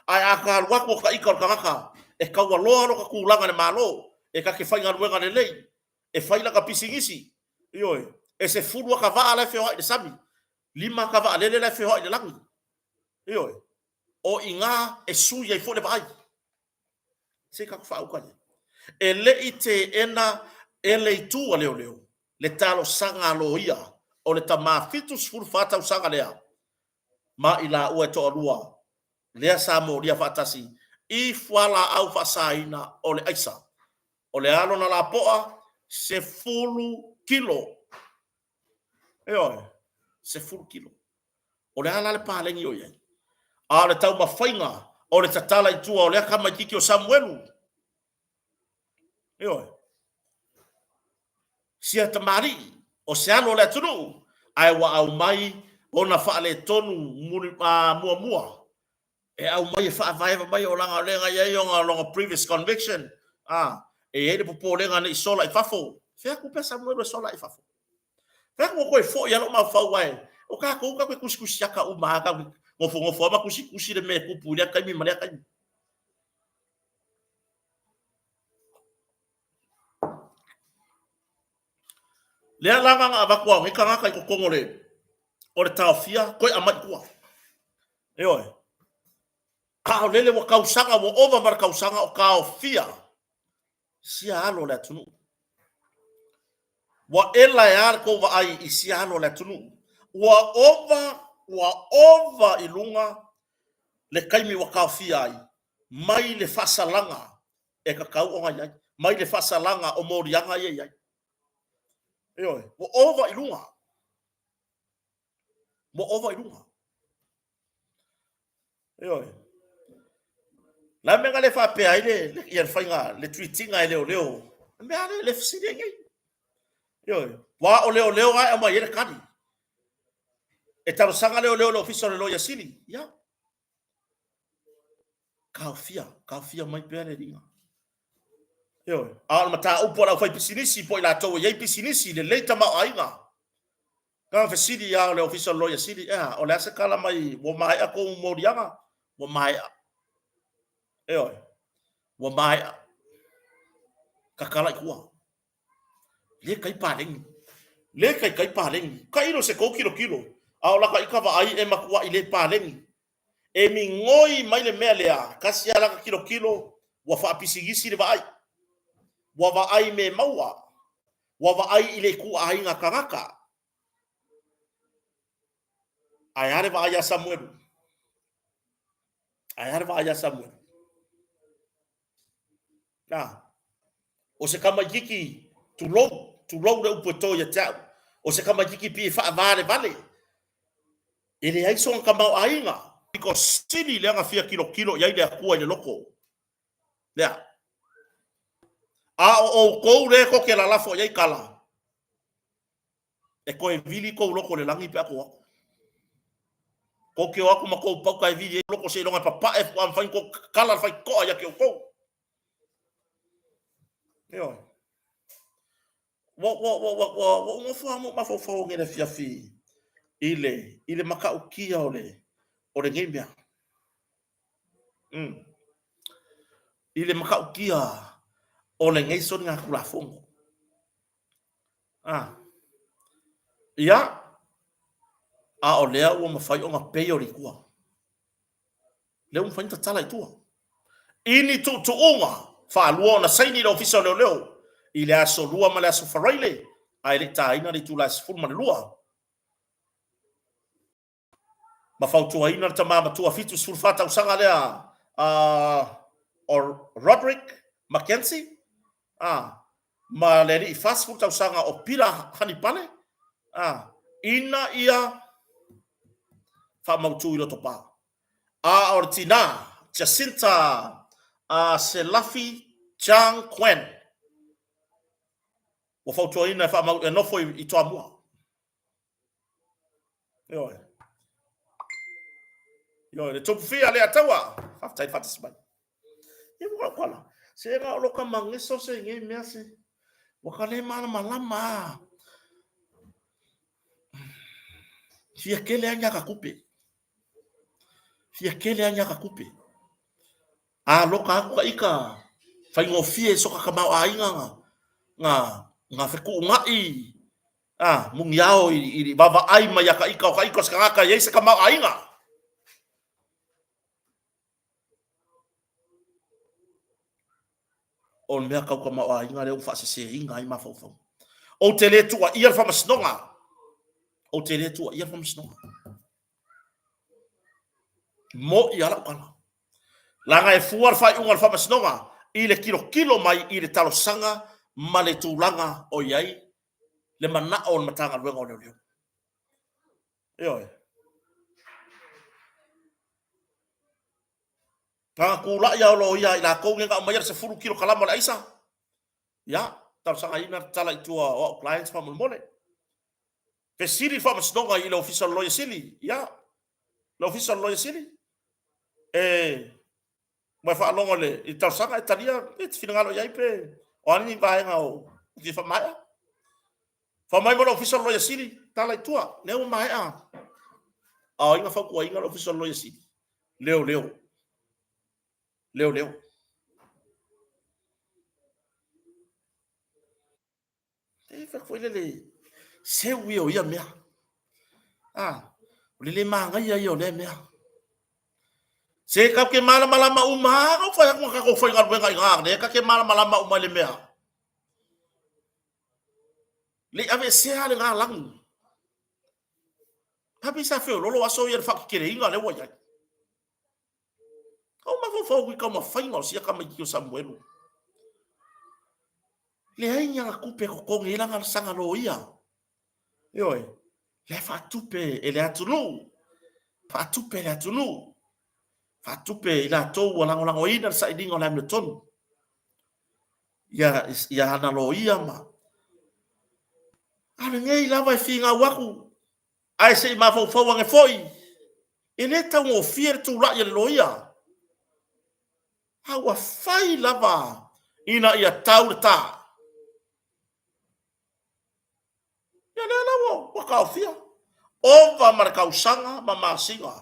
Ae a ta alu atu o ta ita o le tagata e taualoa lota tulaga i le Malo, e ta te faigaluega lelei, e fai lata pisinisi, ioe, e 10 ata vaa la e feoai i le sami, 5 ata vaalele la e feoai i le lagi, ioe, o i ina e sui ai foi le vaai. Se i tatou faauka ia. E le i teena e le itu a leoleo le talosaga a loia o le tama 74 tausaga lea ma i laua e toalua lea sa molia faatasi i fualaau faasaina o le aisa. O le a lona lapoa? 10 kilo. Ioe, 10 kilo. O le a la le paleni o i ai? A o le taumafaiga o le tatala i tua o lea tamaititi o Samuelu. Ioe. Sia tamalii, o se alo o le atunuu, ae ua aumai ona faaletonu muli, muamua e aumai e faavaeva mai o laga o lea na i ai ona lona previous conviction, a, e i ai le popolega ne i sola i fafo. Fea atu pea Samuelu e sola i fafo? Fea atu ua toe foi lava lou mafaufau ae o tatou tatou te tusitusiata uma lava, tatou te nofonofo lava ma tusitusi le mea e tupu i lea taimi ma lea taimi. Lea la na avatu ai nei tagata i totonu o le o le taofia toe aumai i tua. Ioe. A o lele ua tausaga, ua ova ma le tausaga o taofia sia alo o le atunuu. Ua ela e a le tou vaai i sia alo o le atunuu. Ua ova, ua ova i luga le taimi ua taofia ai mai le faasalaga e tatau ona i ai, mai le faasalaga o moliaga ia e i ai. Ioe, ua ova i luga. Ua ova i luga. Ioe. La mea na le faapea ai le, le, ia le faiga, le treat-ina e leoleo. Le mea lea, le fesili ai nei. Ioe. Ua o leoleo lava e aumai ai le tali. E talosaga leoleo i le Ofisa o le Loia Sili. Ia. Taofia, taofia mai pea le liga. Ioe. A o le mataupu a le aufaipisinisi po o i latou e i ai pisinisi, lelei tamaoaiga. Na fesili lava le Ofisa o le Loia Sili, ea, o le a se tala mai ua maea kou moliaga? Ua maea. Ioe. Ua maea. Tatala i tua. Le kai paleni. Le kai kai paleni. Tailo se kou kilokilo. A o laka ita vaai e matuai le paleni. E migoi mai le mea lea, kasi lava laka kilokilo, ua faapisinisi le vaai. Ua vaai me maua. Ua vaai i le ituaiga tagata. Ae a le vaai ia Samuelu? Ae a le vaai ia Samuelu? Na, o se tamaititi, tulou, tulou le upu e to ia te au, o se tamaititi pei e faavalevale, e leai sona tamaoaiga. Pito sili lea na fia tilotilo i ai le Atua i le loto lea. A o outou lea tou te lalafo i ai tala, e toe vili tou loto i le lagi pe a tou o atu. Tou te o atu ma tou pauta e vili ai loto seiloga e papae faatoa mafai ona tou tatala le faitotoa ia te outou. Ioe. Ua, ua, ua, ua, ua, ua ou nofo lava ma ou mafaufau anei i le afiafi i le, i le matautia o le, o lenei mea. I le matautia o lenei soligatulafono. Ah. Ia, a o lea ua mafai ona peio i tua. Lea ua mafai ona tatala i tua. I ni tuutuuga faalua ona saini le Ofisa o Leoleo i le aso Lua ma le aso Faraile ae le i taina le itula e 12 ma fautuaina le tama matua 74 tausaga lea o Roderick McKenzie ma le alii 40 tausaga o Pila Hanipale ina ia faamautu i Lotopa. A o le tinā, Jacinta Selafi Chang Quen, ua fautuaina e faamau e nofo i Toamua. Ioe. Ioe, le tupu fia le ataua. Faafetai faatasi mai. Ia ua kala. Se ga o loka mangeso se nge mea se. Ua ka le malamalama a. Fia kele ai ka kupe. Fia kele ai ka kupe. A loka aku ka ika faigofie soka ka maoaiga nga nga nga fekuugaʻi a muniao i vaavaai mai ia ka ika o ka ika o se tagata e iai se tamaoaiga. O le mea tau tamaoaiga lea ua faaseseina ai mafaufauga. Ou te le tuuaia le faamasinoga. Ou te le tuuaia le faamasinoga. Mo'i lava lau tala. Leaga e fua le faaiuga a le faamasinoga i le tilotilo mai i le talosaga ma le tulaga o i ai le manao o le Matagaluega o Leoleo. Ioe. Na tulai lava o loia a i latou nei na aumaia le 10 kilokalama o le aisa. Ia, talosagaina le tatala i tua o au clients faamolemole. Fesili le faamasinoga i le Ofisa o le Loia Sili. Ia, le Ofisa o le Loia Sili, e ua e faalogo i le talosaga e talia e te finagalo i ai pe o a ni vaega o fia faamaea. Fai mai mo le Ofisa o le Loia Sili, tala i tua, lea ua maea. A o ai na fautuaina le Ofisa o le Loia Sili? Leoleo. Leoleo. E fai foi lele seu ia o ia mea. Ah, o le le manaia ia o lea mea. Se tatou te malamalama uma lava, na ou fai atu na tatou faigaluega i ina, lea ta te malamalama uma i le mea. Le i aveesea lena lanu. A pei sa feololo aso ia i le faateteleina lea ua i ai. Ou mafaufau i taumafaiga o sia tamaiti o Samuelu. Leai ni ana tupe e totogi ai lana saga loia. Ioe, la e faatupe e le atunuu, faatupe e le atunuu, faatupe i latou ua lagolagoina le sailiga o le amiotonu. Ia, ia ana loia ma... A o lenei lava e finau aku, ae se i mafaufau ane foi, e le taugofie le tulai a le loia. A ua fai lava ina ia tau le ta. Ia lea la ua taofia. Ova ma le tausaga ma masina.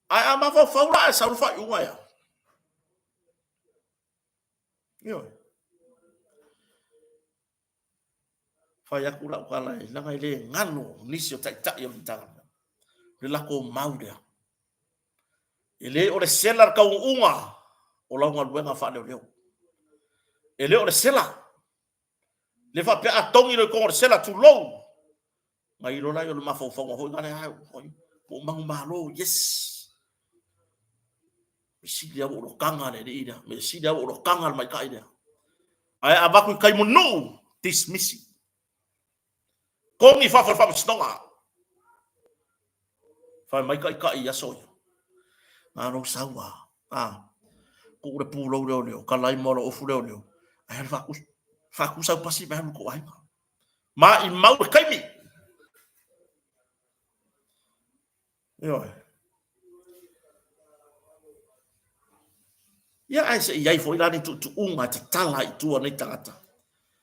Ae a mafaufau la ae sau le faaiuga ea. Ioe. Fai atu lau tala e leaga e le galo nisi o taitai o le Matagaluega. O le latou mau lea. E le o le sela le taunuuga o lau galuega faaleoleo. E le o le sela. Le faapea a togi loa i totonu o le sela, tulou, na iloa lea o le mafaufauga foi lea, ua ou manumalo, yes. Mea sili lava ua ou lokaga le alii lea, mea sili lava ua ou lokaga le tamaitai lea. Ae a avatu i tai munuu, dismiss. Togi i fafo o le faamasinoga. Fai mai taitai i aso ia. Na lou sau a, a, tuu le pulou leoleo, kalai ma lou ofu leoleo, ae alu faatusa, faatusa au pasi mai alu kou aiga. Maimau le taimi. Ioe. Ia ae se i ai foi la ni tuutuuga e tatala ai i tua nei tagata.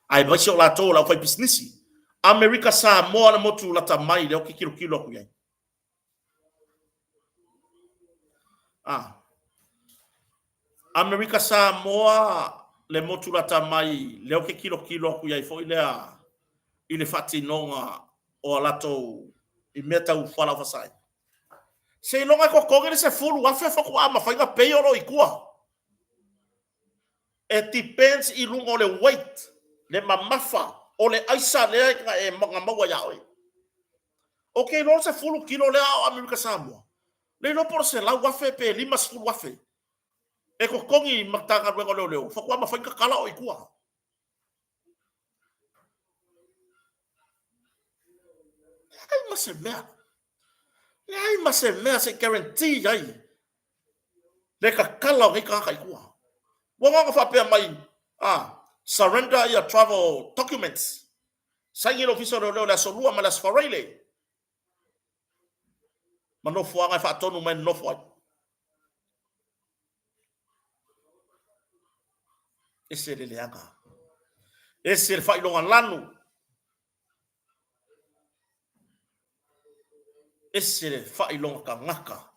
Aemaise o latou o le aufaipisinisi. Amerika Samoa le motu lata mai lea ou te tilotilo atu i ai. Ah. Amerika Samoa le motu lata mai lea ou te tilotilo atu i ai foi lea i le faatinoga o a latou i mea tau fualaau faasaina. Seiloga e totogi le $10,000 faatoa mafai ona pay o lo o i tua. E depends i luga o le weight, le mamafa o le aisa lea na maua ia oe. Ou te iloa o le 10 kilo lea a o Amerika Samoa, le iloa po o le $100,000 pe $50,000 e totogi i Matagaluega o Leoleo faatoa mafai ona tatala oe i tua. Leai ma se mea. Leai ma se mea se i guarantee ai le tatala o nei tagata i tua. Ua na ona faapea mai, ah, surrender your travel documents. Saini le Ofisa o Leoleo i le Aso Lua ma le Aso Faraile. Ma nofoaga e faatonu mai e nonofo ai. Ese le leaga. Ese le faailoga lanu. Ese le faailoga tagata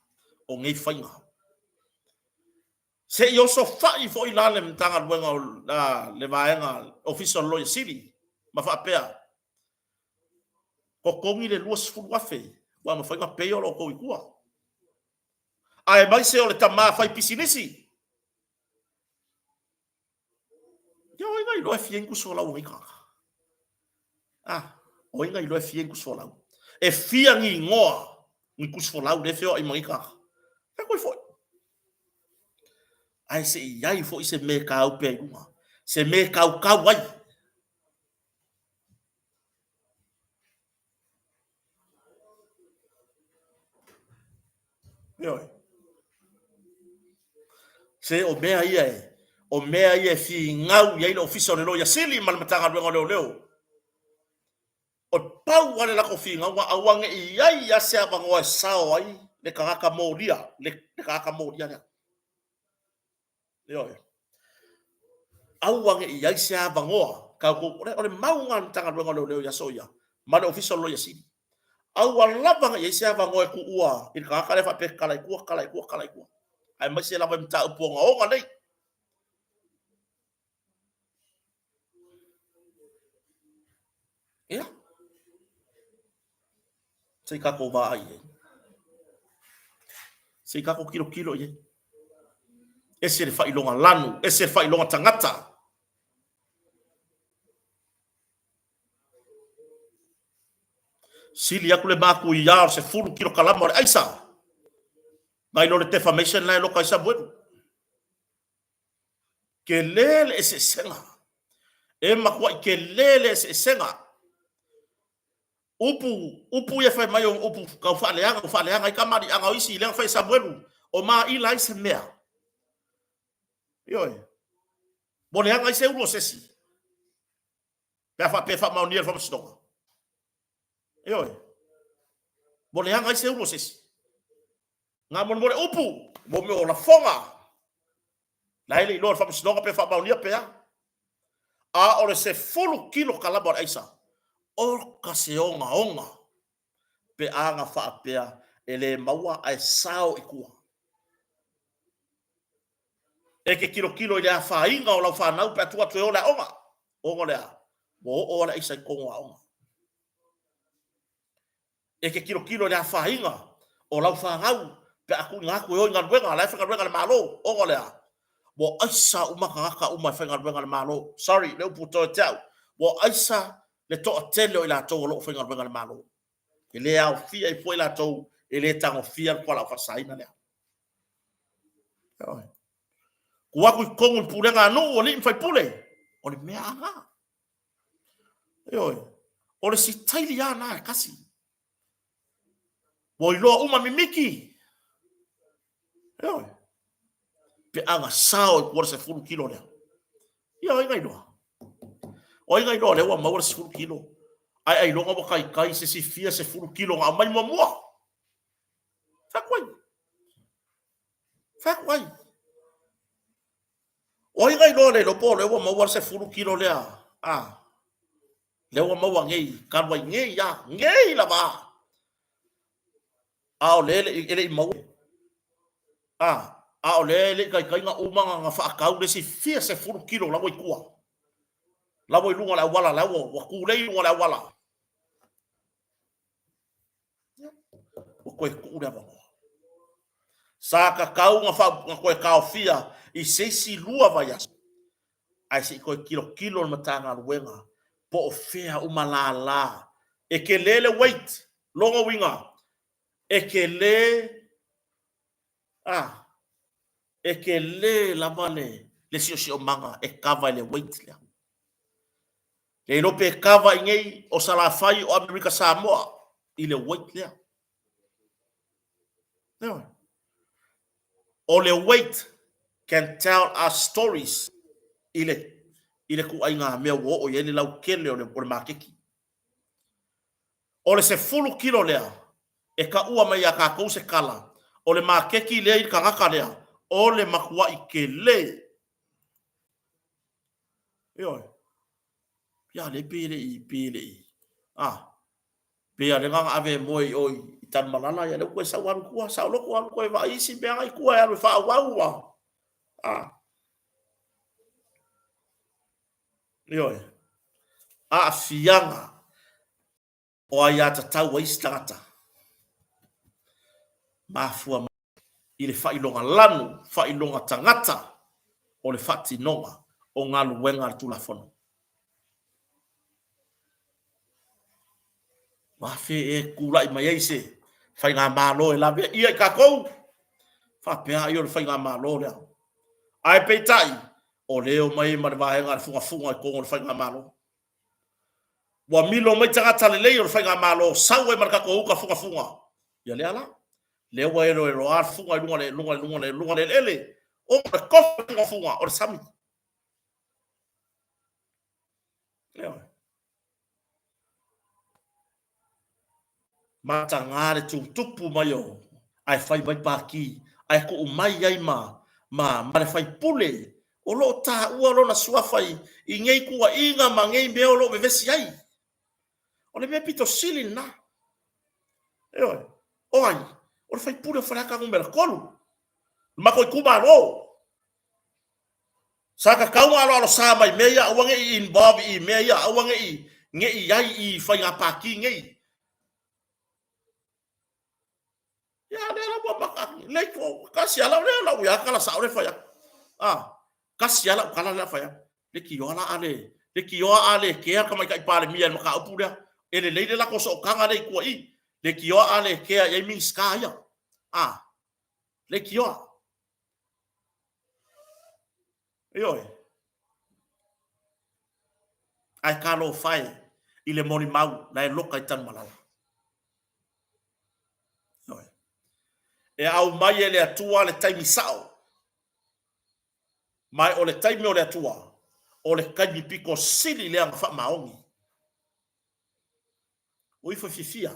o nei faiga. Se i osofai foi la le Matagaluega o le Vaega Ofisa o le Loia Sili ma faapea, totogi le $20,000 ua mafai ona pay o lo outou i tua. Aemaise o le tama fai pisinisi. Ia o ai na iloa e fia ni tusi folau o nei tagata? Ah, o ai na iloa e fia ni tusi folau? E fia ni igoa ni tusi folau lea e feoai ma nei tagata? Fai atu ai foi. Ae se i ai foi se mea e tāupe ai i luga, se mea e tautau ai. Ioe. Se o mea ia e, o mea ia e finau i ai le Ofisa o le Loia Sili ma le Matagaluega o Leoleo. O pau lava le latou finauga, aua ne i i ai lava se avanoa e sao ai le tagata molia, le tagata molia lea. Ioe. Aua ne i i ai se avanoa tatou, o le mau lena a le Matagaluega o Leoleo i aso ia, ma le Ofisa o le Loia Sili. Aua lava ne i i ai se avanoa e tuua i le tagata lea faapea e tatala i tua, tatala i tua, tatala i tua. Aemaise lava i mataupu ogaoga nei. Ia. Se i tatou vaai i ai. Se i tatou tilotilo i ai. Ese le faailoga lanu, ese le faailoga tagata. Sili atu le matuia o le 10 kilokalama o le aisa nai lo le defamation la e loka ai Samuelu. Tele le eseesega. E matuai tele le eseesega. Upu, upu ia fai mai o upu tau faaleaga, ua faaleaga ai kamaliʻaga o isi, lea na fai e Samuelu, o maila ai se mea. Ioe. Ua leaga ai se ulu o se isi. Pe a faapea e faamaonia e le faamasinoga. Ioe. Ua leaga ai se ulu o se isi. Gāmolemole upu, mo mea o lafoga. La e le iloa e le faamasinoga pe faamaonia pe a. A o le 10 kilokalama o le aisa, oka se ogaoga pe a na faapea e le maua ae sao i tua. E te tilotilo i le afaina o lau fanau pe a tuu atu e o i le aoga, ona o le a? Ua oo lava le aisa i totonu o aoga. E te tilotilo i le afaina o lau fanau pe a tuuina atu e o i galuega, la e faigaluega i le Malo, ona o le a? Ua aisa uma tagata uma e faigaluega i le Malo. Sorry, le upu ua to ia te au. Ua aisa le toatele o i latou o lo o faigaluega i le Malo. E le aofia ai fua i latou e le tagofia le fualaau faasaina lea. Tuu atu i totonu i pulega a nuu, alii ma faipule, o le mea lava lena. Ioe, o le sitaili lava lena e tasi. Ua iloa uma mimiti. Ioe, pe a na sao i tua le 10 kilo lea. Ia, o ai na iloa? O ai na iloa lea ua maua le 10 kilo? Ae ailoga ua taitai se isi fia sefulu kilo na aumai muamua. Fai atu ai. Fai atu ai. O ai na iloa le iloa po o lea ua maua le 10 kilo lea? A. Lea ua maua nei, talu ai nei a, nei lava a. A o lea e le i maua. A, a o lea e le i taitai ona uma ona faatau le isi fia sefulu kilo la ua i tua. La ua i luga o le auala, la ua tulei i luga o le auala. Ua toe tuu le avanoa. Sa tatau ona toe taofia i se isi 2 vaiaso, ae se i toe tilotilo le Matagaluega po o fea uma lala. E tele le weight, lona uiga, e tele, a, e tele lava le siosiomaga e kava i le weight lea. Le iloa pe kava i nei o Salafai o Amerika Samoa i le weight lea. Ioe. O le weight can tell us stories i le i le tuuaiga mea ua oo i ai le lautele o le, o le maketi. O le 10 kilo lea e taua mai ia tatou se tala, o le maketi lea i le tagata lea, o le matuai tele. Ioe. Ia lea pei e le i, pei e le i, a, pei a lea na ona ave e moe i o i Tanumalala, ia lea ua toe sau alu i tua, saoloto alu toe vaai isi mea la i tua e alu e faaauau ua, a. Ioe. Aafiaga o aiatatau a isi tagata. Mafua mai i le faailoga lanu, faailoga tagata o le faatinoga o galuega a le Tulafono. Ua afe e tulai mai ai se faigamalo e laveia i tatou? Faapea ai o le faigamalo lea. Ae peitai, o lea e omai ma le vaega a le fugafuga i totonu o le faigamalo. Ua milo mai tagata lelei o le faigamalo, sau ai ma le tatou uta fugafuga. Ia lea la, lea ua eloeloa le fuga i luga le luga luga le luga le eleele, ona o le tofu fugafuga o le sami. Ioe. Mataga le tutupu mai o ae fai mai paki ae tuu mai ai ma, ma, ma le faipule o lo o taua lona suafa i, i nei tuuaiga ma nei mea o lo o vevesi ai. O le mea pito sili lena. Ioe, o ai? O le faipule o Faleata Nu.3. Le matou itumalo. Sa tatau ona aloalosa mai mea ia, aua ne i involve i mea ia, aua ne i ne i i ai i faiga pati nei. Ia lea la ua maka le ko kasi ala lea la ua kala sa ole fai. Ah, kasi ala kala lea fai. Le kioa la ale, le kioa ale ke ka mai kai pale mia maka upu lea. E le leile la ko so kanga le kua i. Le kioa ale ke ai minska ia. Ah, le kioa. Ioe. Ae talofa e i le molimau la e loka i Tanumalala. Ioe. E aumai e le Atua le taimi sao. Ma o le taimi o le Atua, o le taimi pito sili lea na faamaoni. O ifo e fiafia.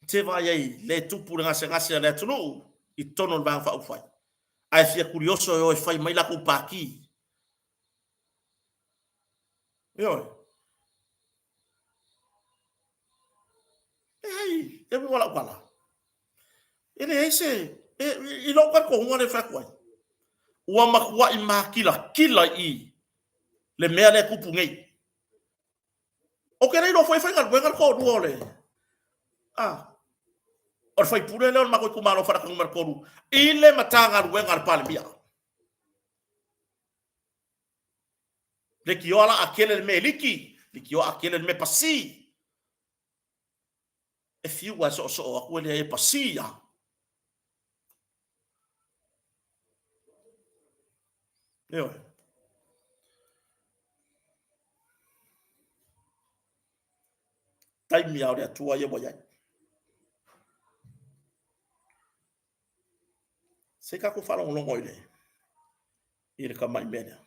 Te vaai ai le tupu le gasegase a le atunuu i totonu o le Vaega Faaupufai, ae fia kurioso e o e fai mai latou pati. Ioe. Leai, e uiga o lau tala, e leai se, e, i lou talitonuga lea e fai atu ai, ua matuai makilatila i i le mea lea e tupu nei. Ou te le iloa foi e faigaluega le toalua o le a o le faipule lea o le matou itumalo o Faleata Nu.3 i le Matagaluega a le Palemia. Leitioa la a tele le mea e liki, leitioa a tele le mea e pasi. E fiu lava e soosoo atu e leai e pasi lava. Ioe. Taimi lava o le Atua ia ua i ai. Se i tatou faalogologo i le i le tamai mea lea.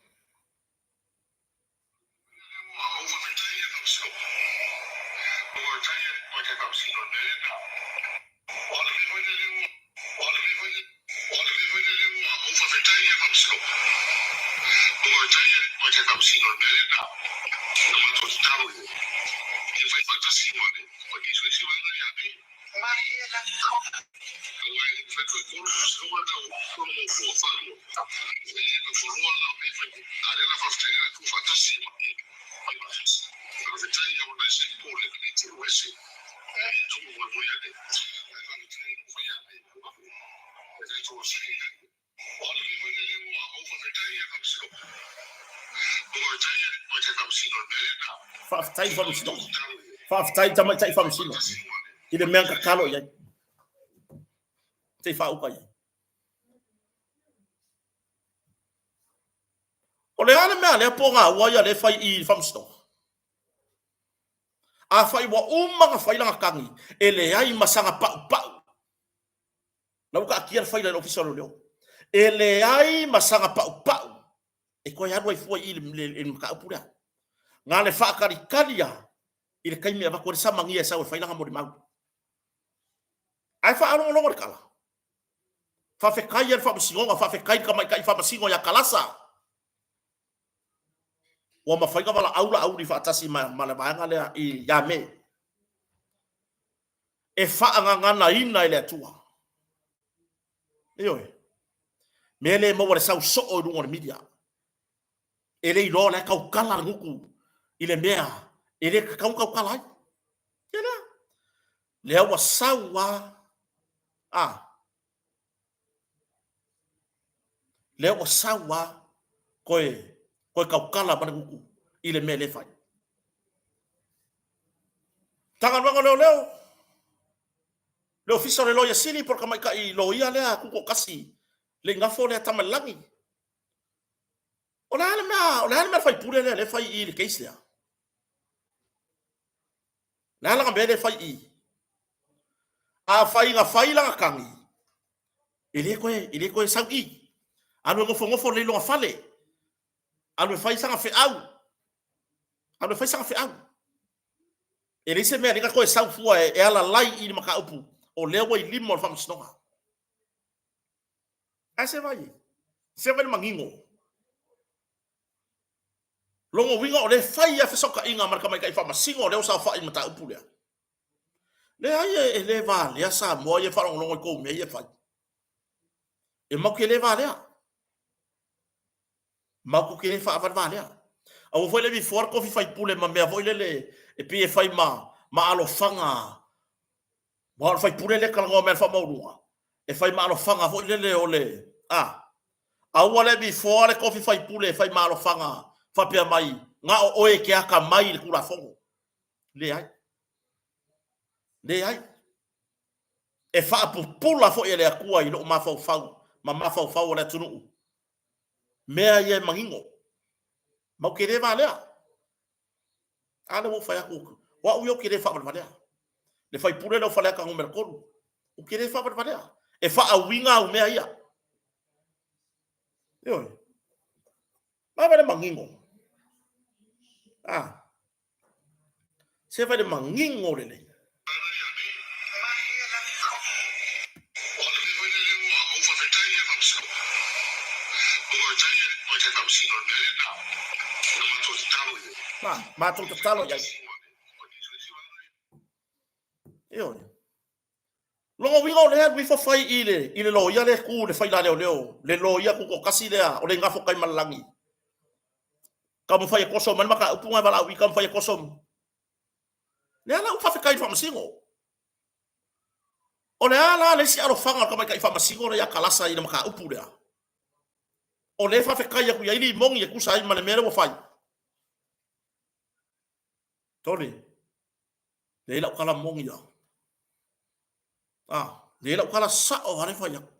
Faafetai i le Faamasinoga. Faafetai i le Tamaitai Faamasino i le mea na tatalo i ai. Se i faauka i ai. O le a le mea a lea pogaua ia lea e fai i le Faamasinoga? Afai ua uma ona fai lana tagi, e leai ma sana paupau. La ua taatia le faila i le Ofisa o Leoleo. E leai ma sana paupau e toe alu ai fua i le mataupu lea. Na le faatalitali lava i le taimi e avatu ai le samania e sau e fai lana molimau. Ae faalogologo i le tala. Faafetai i le Faamasinoga, faafetai i le Tamaitai Faamasino ia Kalasa. Ua mafai ona valaau Laauli faatasi ma le vaega lea ia Me e faagaganaina e le Atua. Ioe. Mea le maua le sau soo i luga o le media. E le iloa o la e tautala le gutu i le mea e le tatau ona tautala ai. Ia lea. Lea ua sau lava. A. Lea ua sau lava toe, toe tautala ma le gutu i le mea le fai. Matagaluega o Leoleo, le Ofisa o le Loia Sili po o le tamaitai loia lea tutoatasi le igafo lea Tamalelagi. O le a le mea, o le a le mea a le faipule lea lea e fai i i le case lea? O le a lana mea lea e fai i i? Afai na fai lana tagi, e le toe, e le toe sau i i. Alu e nofonofo lelei i lona fale. Alu e fai sana feau. Alu e fai sana feau. E leai se mea lea na toe sau fua e alalai i le mataupu o lea ua i lima o le Faamasinoga. Ae se vai, se vai le manino. Lona uiga o lea e fai lava fesootaiga ma le tamaitai faamasino o lea ua saofai i le mataupu lea. Leai e le valea Samoa ia e faalogologo i tou mea ia e fai. E matou te le valea. Matou te le faavalevalea. Aua foi le vifoa le tofi faipule ma mea foi lele e pei e fai ma, ma alofaga. Aua o le faipule lea e talanoa mai i le faamaualuga, e fai ma alofaga foi lele o le, a, aua le vifoa le tofi faipule e fai ma alofaga faapea mai, na o oe e te atamai i le Tulafono. Leai. Leai. E faapupula foi e le Atua i lou mafaufau ma mafaufau o le atunuu mea ia e manino. Ma ou te le valea. A lea ua ou fai atu, o au ia ou te le faavalevalea. Le faipule lea o Faleata Nu.3, ou te le faavalevalea. E faauiga au mea ia. Ioe. Vaai le manino. Ah. Se vai le manino lelei. Ma, matou tatalo i ai. Ioe. Lona uiga o lea alu ifo fai i le, i le loia lea e tu i le faila leoleo, le loia tutoatasi lea o le igafo tai ma le lagi. Taumafai e toso mai le mataupu na e valaau i taumafai e toso. Lea la ua faafetai i le faamasino. O le a la le isi alofaga o le tamaitai faamasino lea ia Kalasa i le mataupu lea? O lea e faafetai atu i ai Limoni e tusa ai ma le mea lea ua fai. Tole, leai lau tala moni lava. Ah, leai lau tala sao lava le fai atu.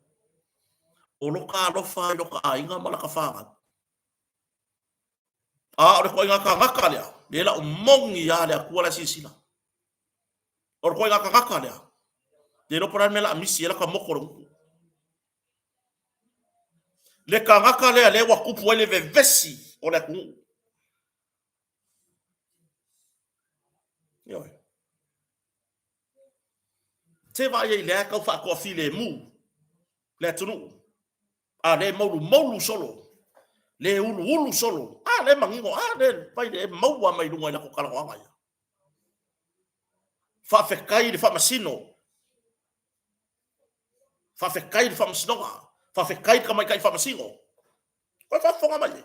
O lota alofa i lota aiga ma lata fanau. A o le ituaiga tagata lea, lea la o moni lava le Atua la e silasila. O le ituaiga tagata lea, le iloa po o le a le mea o le a misi ai lata moto o le gutu. Le tagata lea lea ua tupu ai le vevesi o le atunuu. Ioe. Se vaai ai lea tau faatoafilemu le atunuu. A lea e moulumoulu solo. Le uluulu solo. A le manino, a le fai le maua mai luga i lako talanoaga ia. Faafetai i le faamasino. Faafetai i le faamasinoga. Faafetai i le tamaitai faamasino. Koe faafofoga mai e.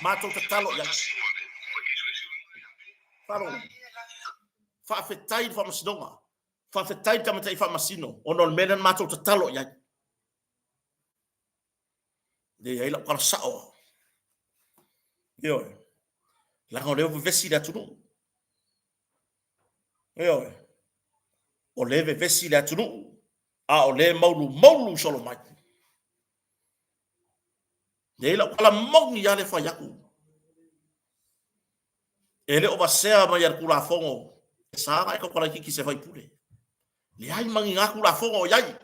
Matou tatalo i ai. Faalogo. Faafetai i le faamasinoga. Faafetai i le tamaitai faamasino ona o le mea lea na matou tatalo i ai. Leai lau tala sao. Ioe. Leaga o lea ua vevesi le atunuu. Ioe. O lea e vevesi le atunuu, a o lea e maulumaulu solo mai. Leai lau tala moni lava lea e fai atu. E le o vasea mai e le Tulafono e sa ona e tautala itiiti i se faipule. Leai ma ni na Tulafono o i ai.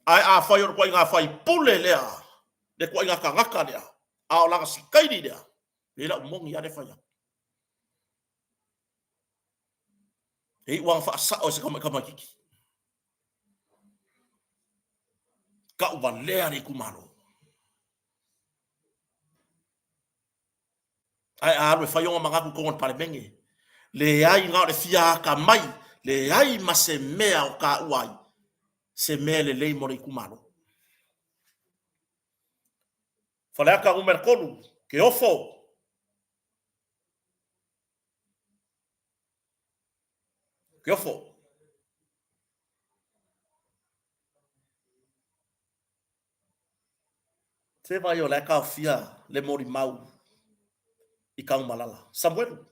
Ae afai o le ituaiga faipule lea, le ituaiga tagata lea, a o lana sitaili lea, leai lau moni lava lea e fai atu. E iu lava ina faasao e se tamaitiiti. Tauvalea le itumalo. Ae a alu e fai ona manatu i totonu o le Palemene, leai na o le fia atamai, leai ma se mea o taua ai se mea lelei mo le itumalo. Faleata Nu.3, ke ofo. Ke ofo. Se vaai o la e taofia le molimau i Tanumalala. Samuelu.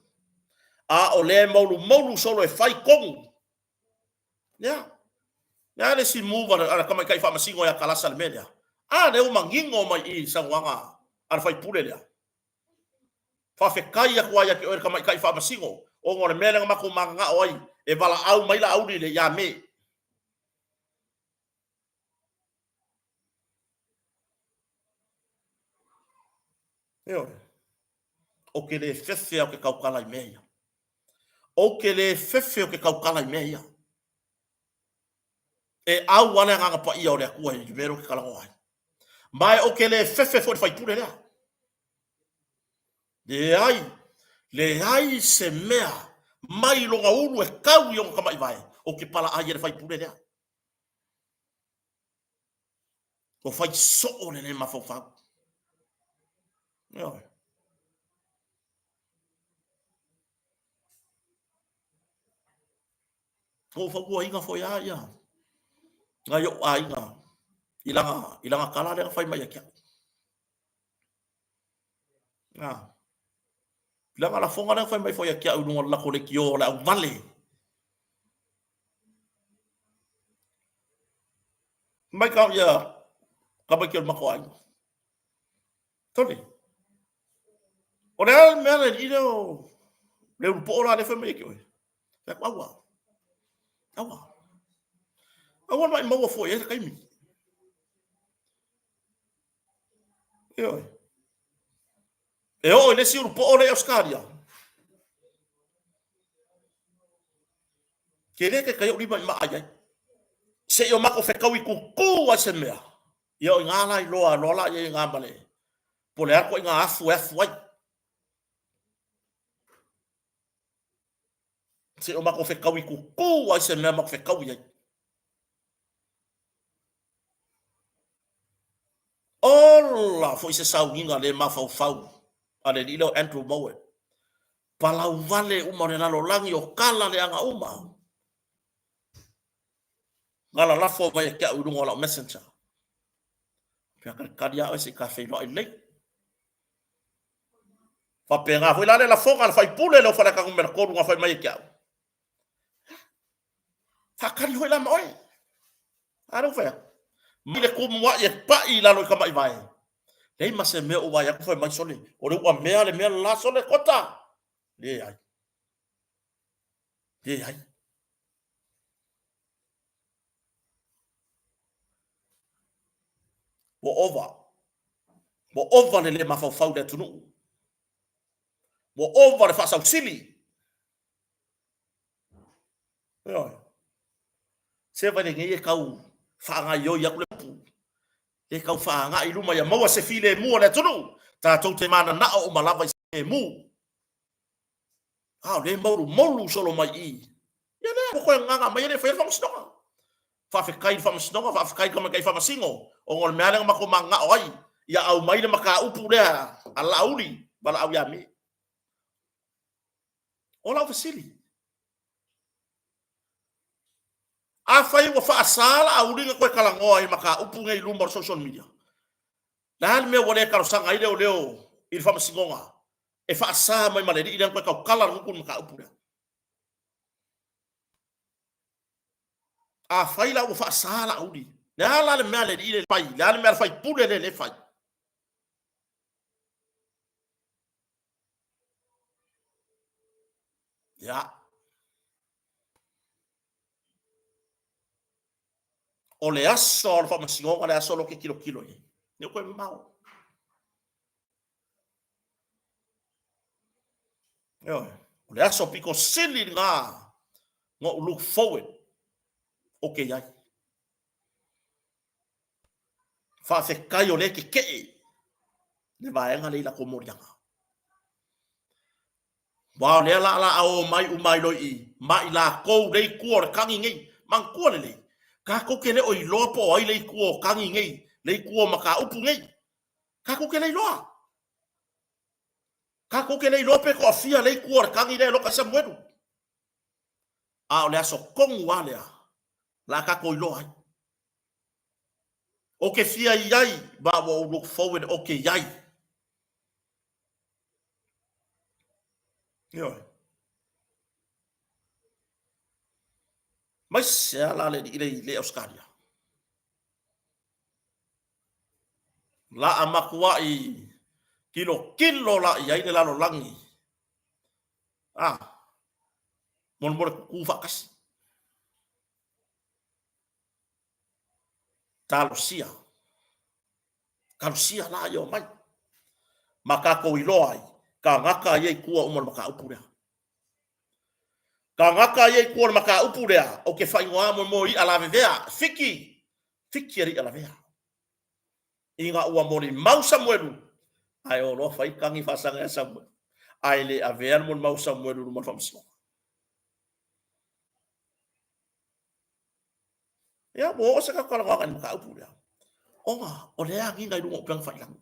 A o lea e moulumoulu solo e fai tonu. Ia. Le a le isi move a le tamaitai faamasino ia Kalasa i le mea lea? A lea ua manino mai i i saunoaga a le faipule lea. Faafetai atu ai ia te oe le tamaitai faamasino ona o le mea lea na matou mananao ai e valaau mai Laauli ia Me. Ioe. Ou te le fefe ou te tautala i mea ia. Ou te le fefe ou te tautala i mea ia. E au lava le Agaga Paia o le Atua i le mea lea ou te talanoa ai. Ma e ou te le fefe foi i le faipule lea. Leai, leai se mea mai lona ulu e tau i ona tamaivae, ou te palaai ai le faipule lea. Ua fai soo le le mafaufau. Ioe. Ua ou fautuaina foi lava ia nai ou aiga i lana, i lana tala lea na fai mai ia te au. Ah. I lana lafoga lea na fai mai foi ia te au i luga o le latou leitio o le auvale. Mai ka ia tamaiti o le matou aiga. Tole. O le a le mea le alii lea o le ulupoo la lea fai mai ia te oe. Fai atu, aua. Aua. Aua le maumau fua i ai le taimi. Ioe. E oo i le isi ulupoo lea i Ausetalia. Tele taitai ou lima i maa i ai. Se i o matou fetaui tutu ai se mea. Ia o i ina la iloa loa la i ai ma le po o le a le ituaiga afu e afu ai. Se i o matou fetaui tutu ai se mea matou fetaui ai. Ola foi se sauniga le mafaufau a le alii lea o Andrew Mowat. Palauvale uma o le lalolagi o tala leaga uma. Na lalafo mai ia te au i luga o lau messenger. Pea talitali lava oe se i ta feiloai lelei. Faapena foi la le lafoga a le faipule lea o Faleata Nu.3 na fai mai ia te au. Faatali foi la ma oe. A lea ua fai atu. Mai le tumuai e pai i lalo i tamaivae. Leai ma se mea o vaai atu fai mai sole, o le uamea le mea la sole kota. Leai. Leai. Ua ova. Ua ova le le mafaufau i le atunuu. Ua ova le faasausili. Ioe. Se vai lenei e tau faagaioi atu le upu. E tau faaagai i luma ia maua se filemu o le atunuu. Tatou te mananao uma lava i se filemu. A o lea e moulumoulu solo mai i i. Ia lea, ua toe gagana mai e le faia le faamasinoga. Faafetai i le faamasinoga, faafetai i le tamaitai faamasino, ona o le mea lea na matou mananao ai, ia aumai le mataupu lea a Laauli valaau ia me. O lau fesili, afai ua faasa Laauli ona toe talanoa i mataupu nei i luma o le social media, le a le mea ua le talosaga ai leoleo i le faamasinoga e faasa mai ma le alii lea ona toe tautala le gutu i le mataupu lea? Afai la ua faasa Laauli, le a la le mea a le alii lea e fai? Le a le mea a le faipule lea e fai? Ia. O le aso o le faamasinoga le aso lea ou te tilotilo i ai. Ne i toe mamao. Ioe. O le aso pito sili lena na ou look forward ou te i ai. Faafetai o lea e tetee le vaega lea i latou moliaga. Aua o lea la la a o mai uma ai loa i i, ma i latou lea i tua o le tagi nei. Manatua lelei, tatou te le o iloa po o ai lea i tua o tagi nei, lea i tua o mataupu nei. Tatou te le iloa. Tatou te le iloa pe toafia lea i tua o le tagi lea e loka ai Samuelu. A o le aso tonu lava lea, la tatou iloa ai. Ou te fia i ai, ma ua ou look forward ou te i ai. Ioe. Mai se ala le alii le i Ausetalia. La a matuai tilotilo la i ai le lalolagi. Ah, molemole tutu faatasi. Talosia. Talosia la ia omai. Ma tatou iloa ai, tagata ia i tua uma o le mataupu lea. Tagata ia i tua o le mataupu lea, ou te faaigoa mo mo i'a lavevea, fiki, fiki e le i'a lavea. Ina ua molimau Samuelu, ae o loa fai tagi faasaga ia Samuelu, ae le avea le molimau o Samuelu i luma o le faamasinoga. Ia, ua oo se tatou talanoaga i le mataupu lea, ona o lea e agiga i luga o upega tafailagi.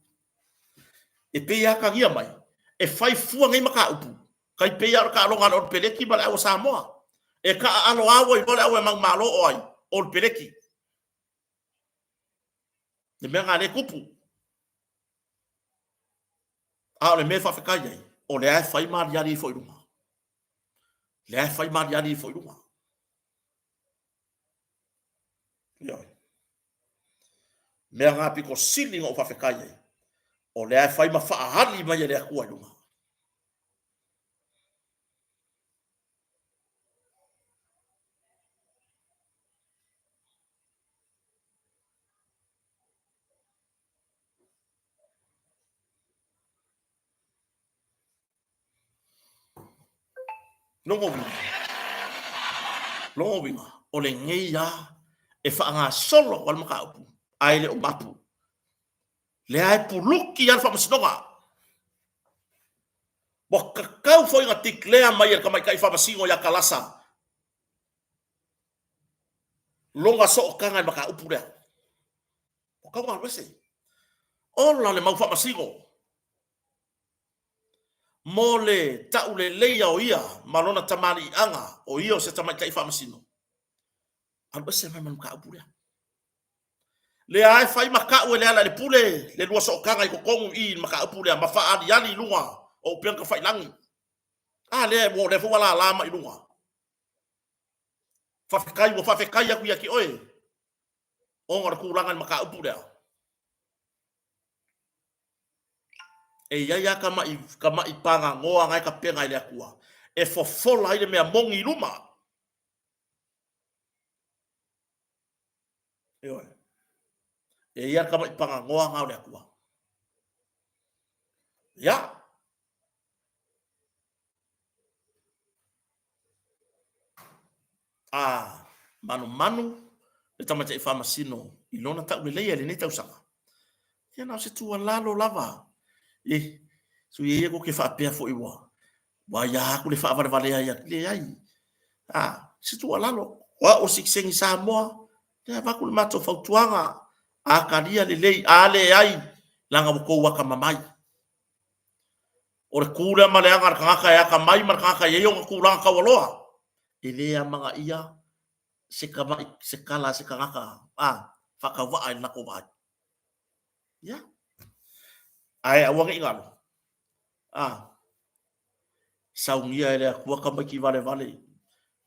E pei e atagia mai, e fai fua nei mataupu, tai pei lava o le taaloga a le Olupeleki ma le au a Samoa. E taaalo lava ua iloa le au e manumalo o ai? O Olupeleki. Le mea lena lea e tupu. A o le mea e faafetai ai, o lea e fai ma aliali ifo i luga. Lea e fai ma aliali ifo i luga. Ioe. Mea na pito sili na ou faafetai ai, o lea e fai ma faaali mai e le Atua i luga. Lona uiga, lona uiga, o lenei lava e faagasolo atu lava le mataupu, ae le o mapu. Lea e puluki lava le faamasinoga. Ua tatau foi ona declare mai e le tamaitai faamasino ia Kalasa lona sootaga i le mataupu lea. Ua tatau ona alu ese. Ola le mau faamasino mo le tauleleia o ia ma lona tamaliiaga o ia o se tamaitai faamasino, alu ese mai ma le mataupu lea. Lea e fai ma tau e Lealailepule le lua sootaga i totonu i i i le mataupu lea ma faaaliali i luga o upega tafailagi. A lea, ua o lea foi ua lala mai i luga. Faafetai, ua faafetai atu ia te oe ona o le tulaga i le mataupu lea. E i ai lava tamai, tamai pagagoa na e tapena e le Atua e fofola ai le mea moni i luma. Ioe. E i ai lava tamai pagagoa na o le Atua. Ia. A manumanu le tamaitai faamasino i lona tauleleia i lenei tausaga. Ia na o se tuualalo lava. E, sui ia ko ke faapea foi ua ua ia aku le faavalevalea ia leai. A, se tuualalo, o au o sitiseni Samoa, e avatu le matou fautuaga, a talia lelei, a leai, leaga ua tou atamamai. O le tu lea ma le aga a le tagata e atamai ma le tagata e i ai ona tulaga taualoa, e le amanaia se tamai, se tala a se tagata a faatauvaa i le latou vaai. Ia. Ae aua ne i galo, a saunia e le Atua tamaiti valevale,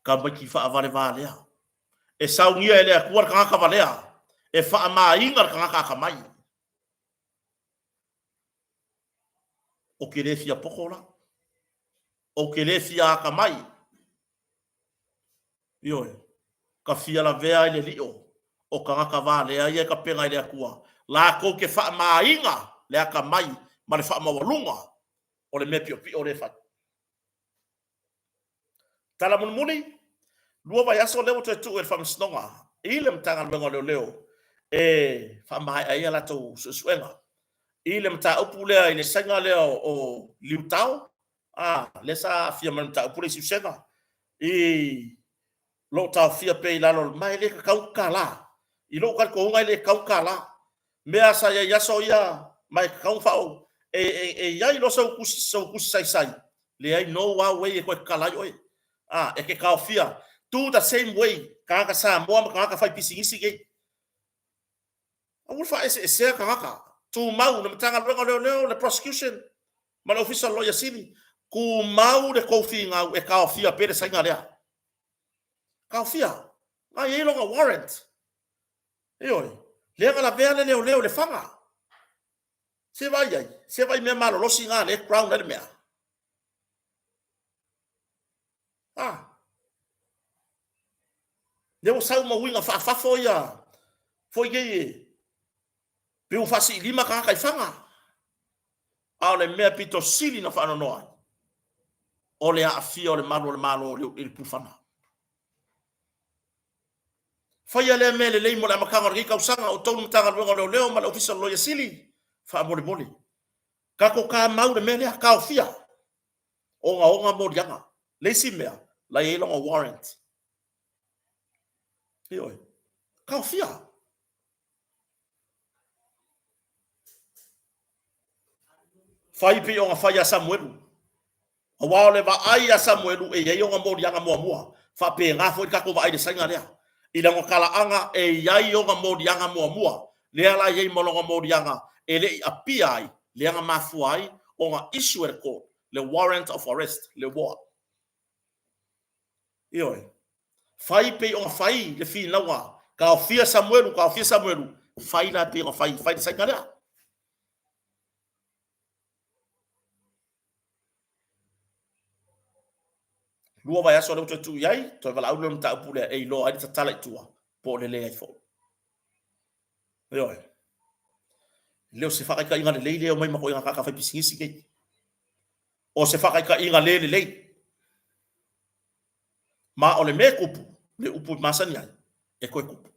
tamaiti faavalevalea. E saunia e le Atua le tagata valea, e faamaina le tagata atamai. Ou te le fia poto la. Ou te le fia atamai. Ioe. Ka fia lavea ai le lio o tagata valea ia e tapena i le Atua, latou te faamaina le atamai ma le faamaualuga o le mea piopio lea e fai. Tala mulimuli, lua vaiaso lea ua toe tuu e le Faamasinoga i le Matagaluega o Leoleo e faamaea ai a latou suesuega i le mataupu lea i le saiga lea o Liu Tao, a, lea sa aafia mai le mataupu lea i Siusega, i loo taofia pea i lalo, ma e le tatau ona tala. I lou talitonuga e le tatau ona tala. Mea sa i ai i aso ia, ma e tatau ona faaoo. E i ai loa sau tusi saisai, leai no wa way e toe tatala ai oe. A, e te taofia. Do the same way tagata Samoa ma tagata faipisinisi nei. Aua le faaeseesea tagata. Tumau le Matagaluega o Leoleo, le Prosecution ma le Ofisa o le Loia Sili, tumau le tou finau e taofia pea le saina lea. Taofia. Na i ai lona warrant. Ioe. Lea na lavea le leoleo i le faga. Se vaai ai, se vaai mea malolosi na lea e crown ai le mea. Ah. Lea ua sau ma uiga faafafo ia foi nei e pei ua faasiilima tagata i faga. A o le mea pito sili na faanoanoa ai, o le aafia o le malu o le Malo i le pulufana. Faia lea mea lelei mo le amataga o lenei tausaga, outou le Matagaluega o Leoleo ma le Ofisa o le Loia Sili, faamolemole. Tatou tamau le mea lea, taofia. Ogaoga moliaga. Le isi mea, la i ai lona warrant. Ioe. Taofia. Fai pei ona fai ia Samuelu. Aua o le vaai ia Samuelu e i ai ona moliaga muamua. Faapena foi le tatou vaai i le saiga lea. I lana talaaga e i ai ona moliaga muamua. Lea la e i ai ma lona moliaga e le i apia ai, lea na mafua ai ona issue e le court le warrant of arrest, le WOA. Ioe. Fai pei ona fai le finauga, taofia Samuelu, taofia Samuelu, fai la pei ona fai, fai le saiga lea. Lua vaiaso lea ua toe tuu i ai, toe valaau lea o le mataupu lea e iloa ai le tatala i tua, po o le leai foi. Ioe. Le o se faataitaiga lelei lea e omai ma ituaiga tagata faipisinisi nei. O se faataitaiga le lelei. Ma o le mea e tupu, le upu e masani ai, e toe tupu.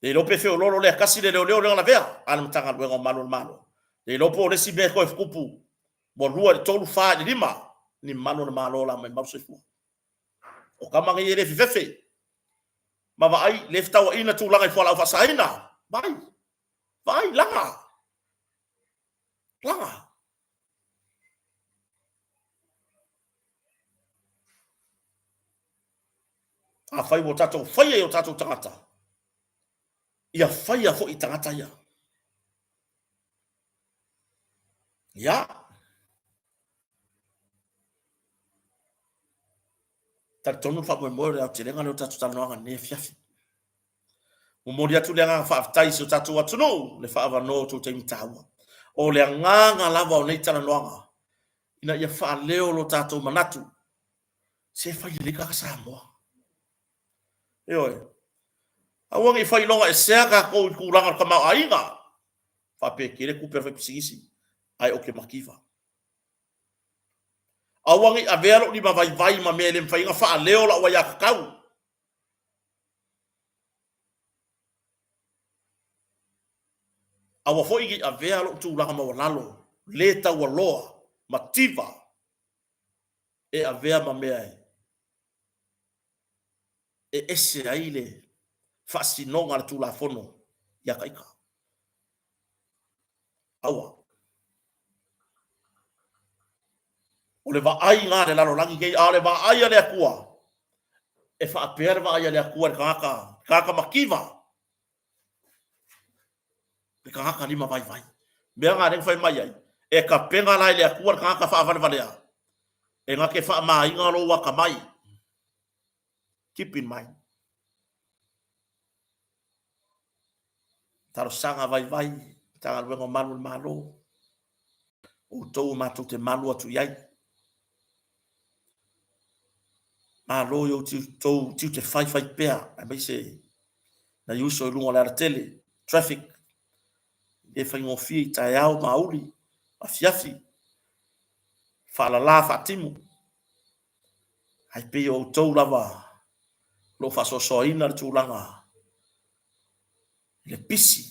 Le iloa pe feoloolo lea tasi le leoleo lea na lavea a le Matagaluega o Malu o le Malo. Le iloa po o le isi mea e toe tupu ua lua i le tolu, fa i le lima, ni malu o le Malo o le a maumau le soifua. O tama nei e le fefefe. Ma vaai le fetauaiina tulaga i fualaau faasaina. Vaai, vaai, laga, laga. Afai ua tatou faia i o tatou tagata, ia faia foi i tagata ia. Ia. Talitonu le faamoemoe o le aotelega lea o tatou talanoaga i lenei afiafi. Momoli atu le agaga faafetai i si o tatou atunuu le faaavanoa o tou taimi taua. O le agaga lava o nei talanoaga, ina ia faaleo lo tatou manatu, se fai lelei tagata Samoa. Ioe. Aua ne i failoga esea tatou i tulaga o le tamaoaiga. Faapea e tele tupe a le faipisinisi. Ae ou te mativa. Aua ne i avea lou limavaivai ma mea e le mafai ai ona faaleo lau aiatatau. Aua foi ne i avea lou tulaga maualalo le taualoa mativa e avea ma mea e ese ai le faasinoga a le Tulafono ia ta ita. Aua. O le vaaiga a le lalolagi nei, a o le vaai a le Atua, e faapea le vaai a le Atua i le tagata, tagata mativa, le tagata lima vaivai. Mea na lea na fai mai ai, e tapena la e le Atua le tagata faavalevalea, e na te faamaina lou atamai. Keep in mind. Talosaga vaivai, Matagaluega o Malu o le Malo, outou matou te malu atu i ai. Malo i outou tiute faifai pea, aemaise nai uso i luga o le alatele, traffic, e le faigofie i taeao ma aoauli, afiafi, faalala faatimu. Ae pei o outou lava o lo o faasoasoaina le tulaga i le pisi.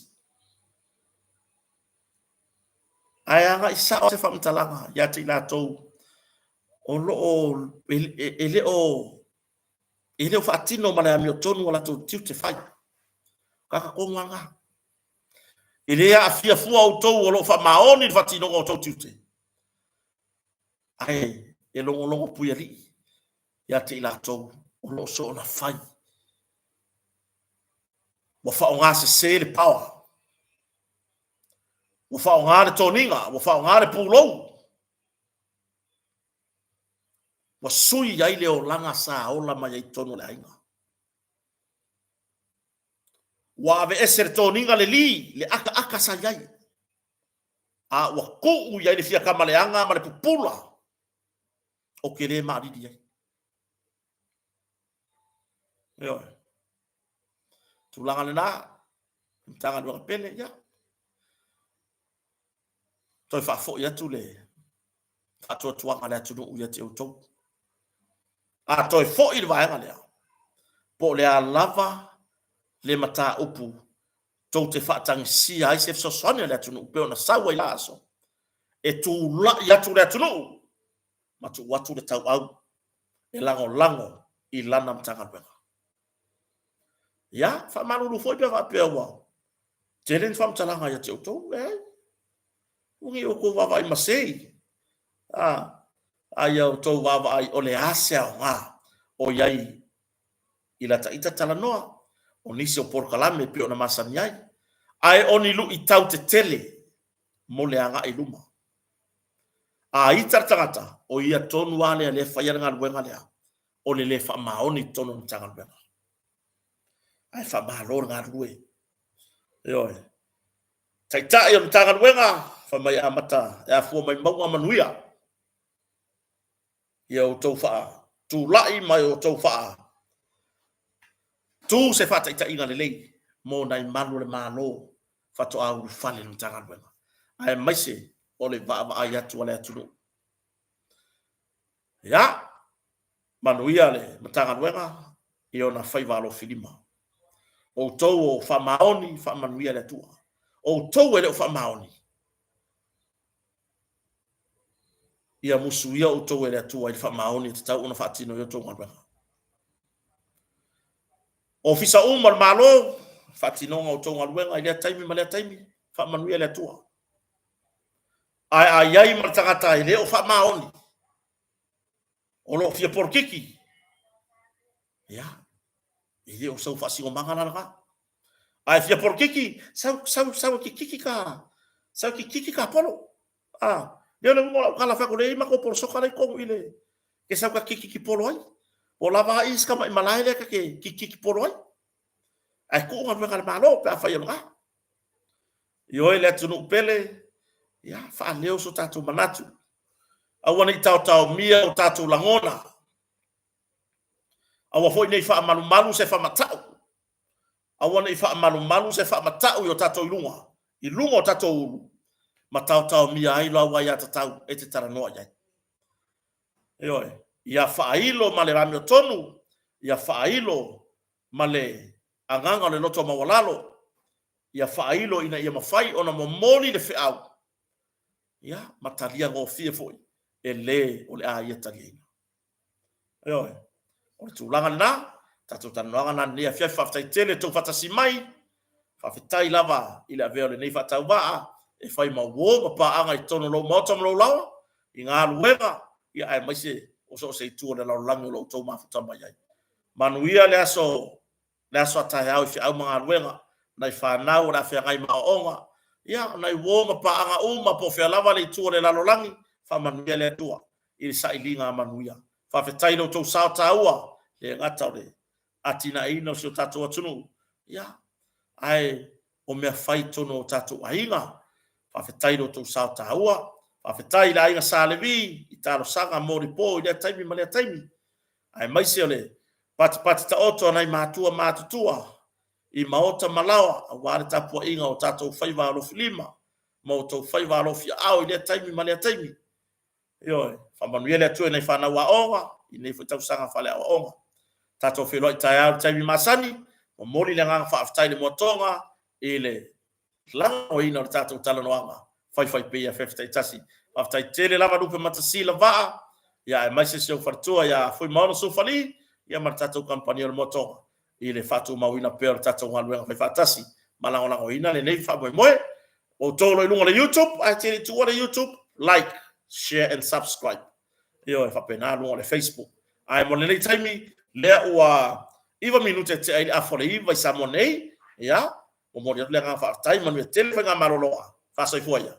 Ae agai sao se faamatalaga ia te i latou o lo o e le o e le o faatino ma le amiotonu o latou tiute fai. Kaka tonu lava lena. E le aafia fua outou o lo o faamaoni le faatinoga o outou tiute. Ae e logologo puialii ia te i latou o lo o soona fai. Ua faaaoga sese le power. Ua faaaoga le toniga, ua faaaoga le pulou. Ua sui ai le olaga sa ola mai ai totonu o le aiga. Ua aveese le toniga le li, le akaaka sa i ai. A ua tuu i ai le fiatama leaga ma le pupula o ke le maalili ai. Ioe. Tulaga lena, Matagaluega pele, ia. Toe faafoi atu le faatuatuaga a le atunuu ia te outou. A toe foi le vaega lea, po o le a lava le mataupu tou te faatagisia ai se fesoasoani a le atunuu pei ona sau ai la aso, e tulai atu le atunuu ma tuu atu le tauau e lagolago i lana Matagaluega. Ia, faamalulu foi pe a faapea ua tele ni faamatalaga ia te outou, leai. Aua ne i outou vaavaai masei, a, a ia outou vaavaai o le a se aoga o i ai i lata ita talanoa, o nisi o polokalame e pei ona masani ai, ae o ni luitau tetele mo le agai i luma. A ita le tagata, o ia tonu lava lea lea e faia le galuega lea, o le le faamaoni i totonu o le Matagaluega. Ae faamalo le galulue. Ioe. Taitai o le Matagaluega, fai mai e amata e afua mai mauga manuia. Ia outou faatulai ma ia outou faa tu se faataitaiga lelei mo nai malu o le Malo faatoa ulufale i le Matagaluega, aemaise o le vaavaai atu a le atunuu. Ia, manuia le Matagaluega i ona faiva alofilima. Outou o faamaoni, faamanuia le Atua. Outou e le o faamaoni, ia musuia outou e le Atua i le faamaoni e tatau ona faatino i outou galuega. Ofisa uma o le Malo, faatinoga o outou galuega i lea taimi ma lea taimi, faamanuia le Atua. Ae a i ai ma le tagata e le o faamaoni, o lo o fia polokiki, ia, e le o sau faasinomaga la lena. A e fia polokiki, sau, sau, sau e kikiki ka, sau e kikiki ka polo. A, lea o le uiga o lau tala fai atu, leai matou polo soka la i totonu i le, ke sau ka kikiki polo ai. Po o lava ai si tamai malae lea ta te kikiki polo ai. Ae tuu galuega a le Malo pe afai o lena. Ioe le atunuu pele, ia, faaleo so tatou manatu. Aua ne i taotaomia o tatou lagona. Aua foi ne i faamalumalu se faamatau. Aua ne i faamalumalu se faamatau i o tatou i luga, i luga o tatou ulu. ma taotaomia ai lau aiatatau e te talanoa i ai. Ioe, ia faailo ma le amiotonu, ia faailo ma le agaga o le loto maualalo, ia faailo ina ia mafai ona momoli le feau, ia, ma talia gofie foi e le o le a ia taliaina. Ioe, o le tulaga lena, tatou talanoaga lena i lenei afiafi. Faafetai tele i le tou faatasi mai. Faafetai lava i le avea o lenei faatauvaa e fai ma uo ma paaga i totonu o lou maota ma lou laoa, i galuega, ia aemaise o so o se itu o le lalolagi o lo o outou mafuta mai ai. Manuia le aso le aso a taeao i feau ma galuega, nai fanau o le a feagai ma aoaoga, ia, o nai uo ma paaga uma po o fea lava le itu o le lalolagi, faamanuia le Atua i le sailiga manuia. Faafetai i lo outou sao taua, e le gata o le atinaeina o si o tatou atunuu, ia, ae o mea fai i totonu o tatou aiga. Faafetai i lo outou sao taua. Faafetai i le aiga Sa Levi i talosaga molipo i lea taimi ma lea taimi, aemaise o le patipati taoto a nai matua matutua i maota ma laoa aua le tapuaiga o tatou faiva alofilima ma outou faiva alofiaao i lea taimi ma lea taimi. Ioe, faamanuia le Atua i nai fanau aoga i lenei foi tausaga faaleaoaoga. Tatou feiloai taeao i le taimi masani, momoli le agaga faafetai i le muatoga i le lagolagoina o le tatou talanoaga faifaipeia afiafi taitasi. Faafetai tele lava Lupematasila Vaa, ia aemaise si ou faletua ia Fuimaono Sufali, ia ma le tatou kamupani o le Muatoga i le faatumauina pea o le tatou galuega faifaatasi ma lagolagoina lenei faamoemoe. O outou o lo o i luga o le YouTube, ae te le i tuua le YouTube, like, share and subscribe. Ioe, faapena luga o le Facebook. Ae mo lenei taimi, lea ua 9 minute tea i le afa o le 9 i Samoa nei, ia, momoli atu le agaga faafetai, manuia tele faigamaloloa, faasoifua ia.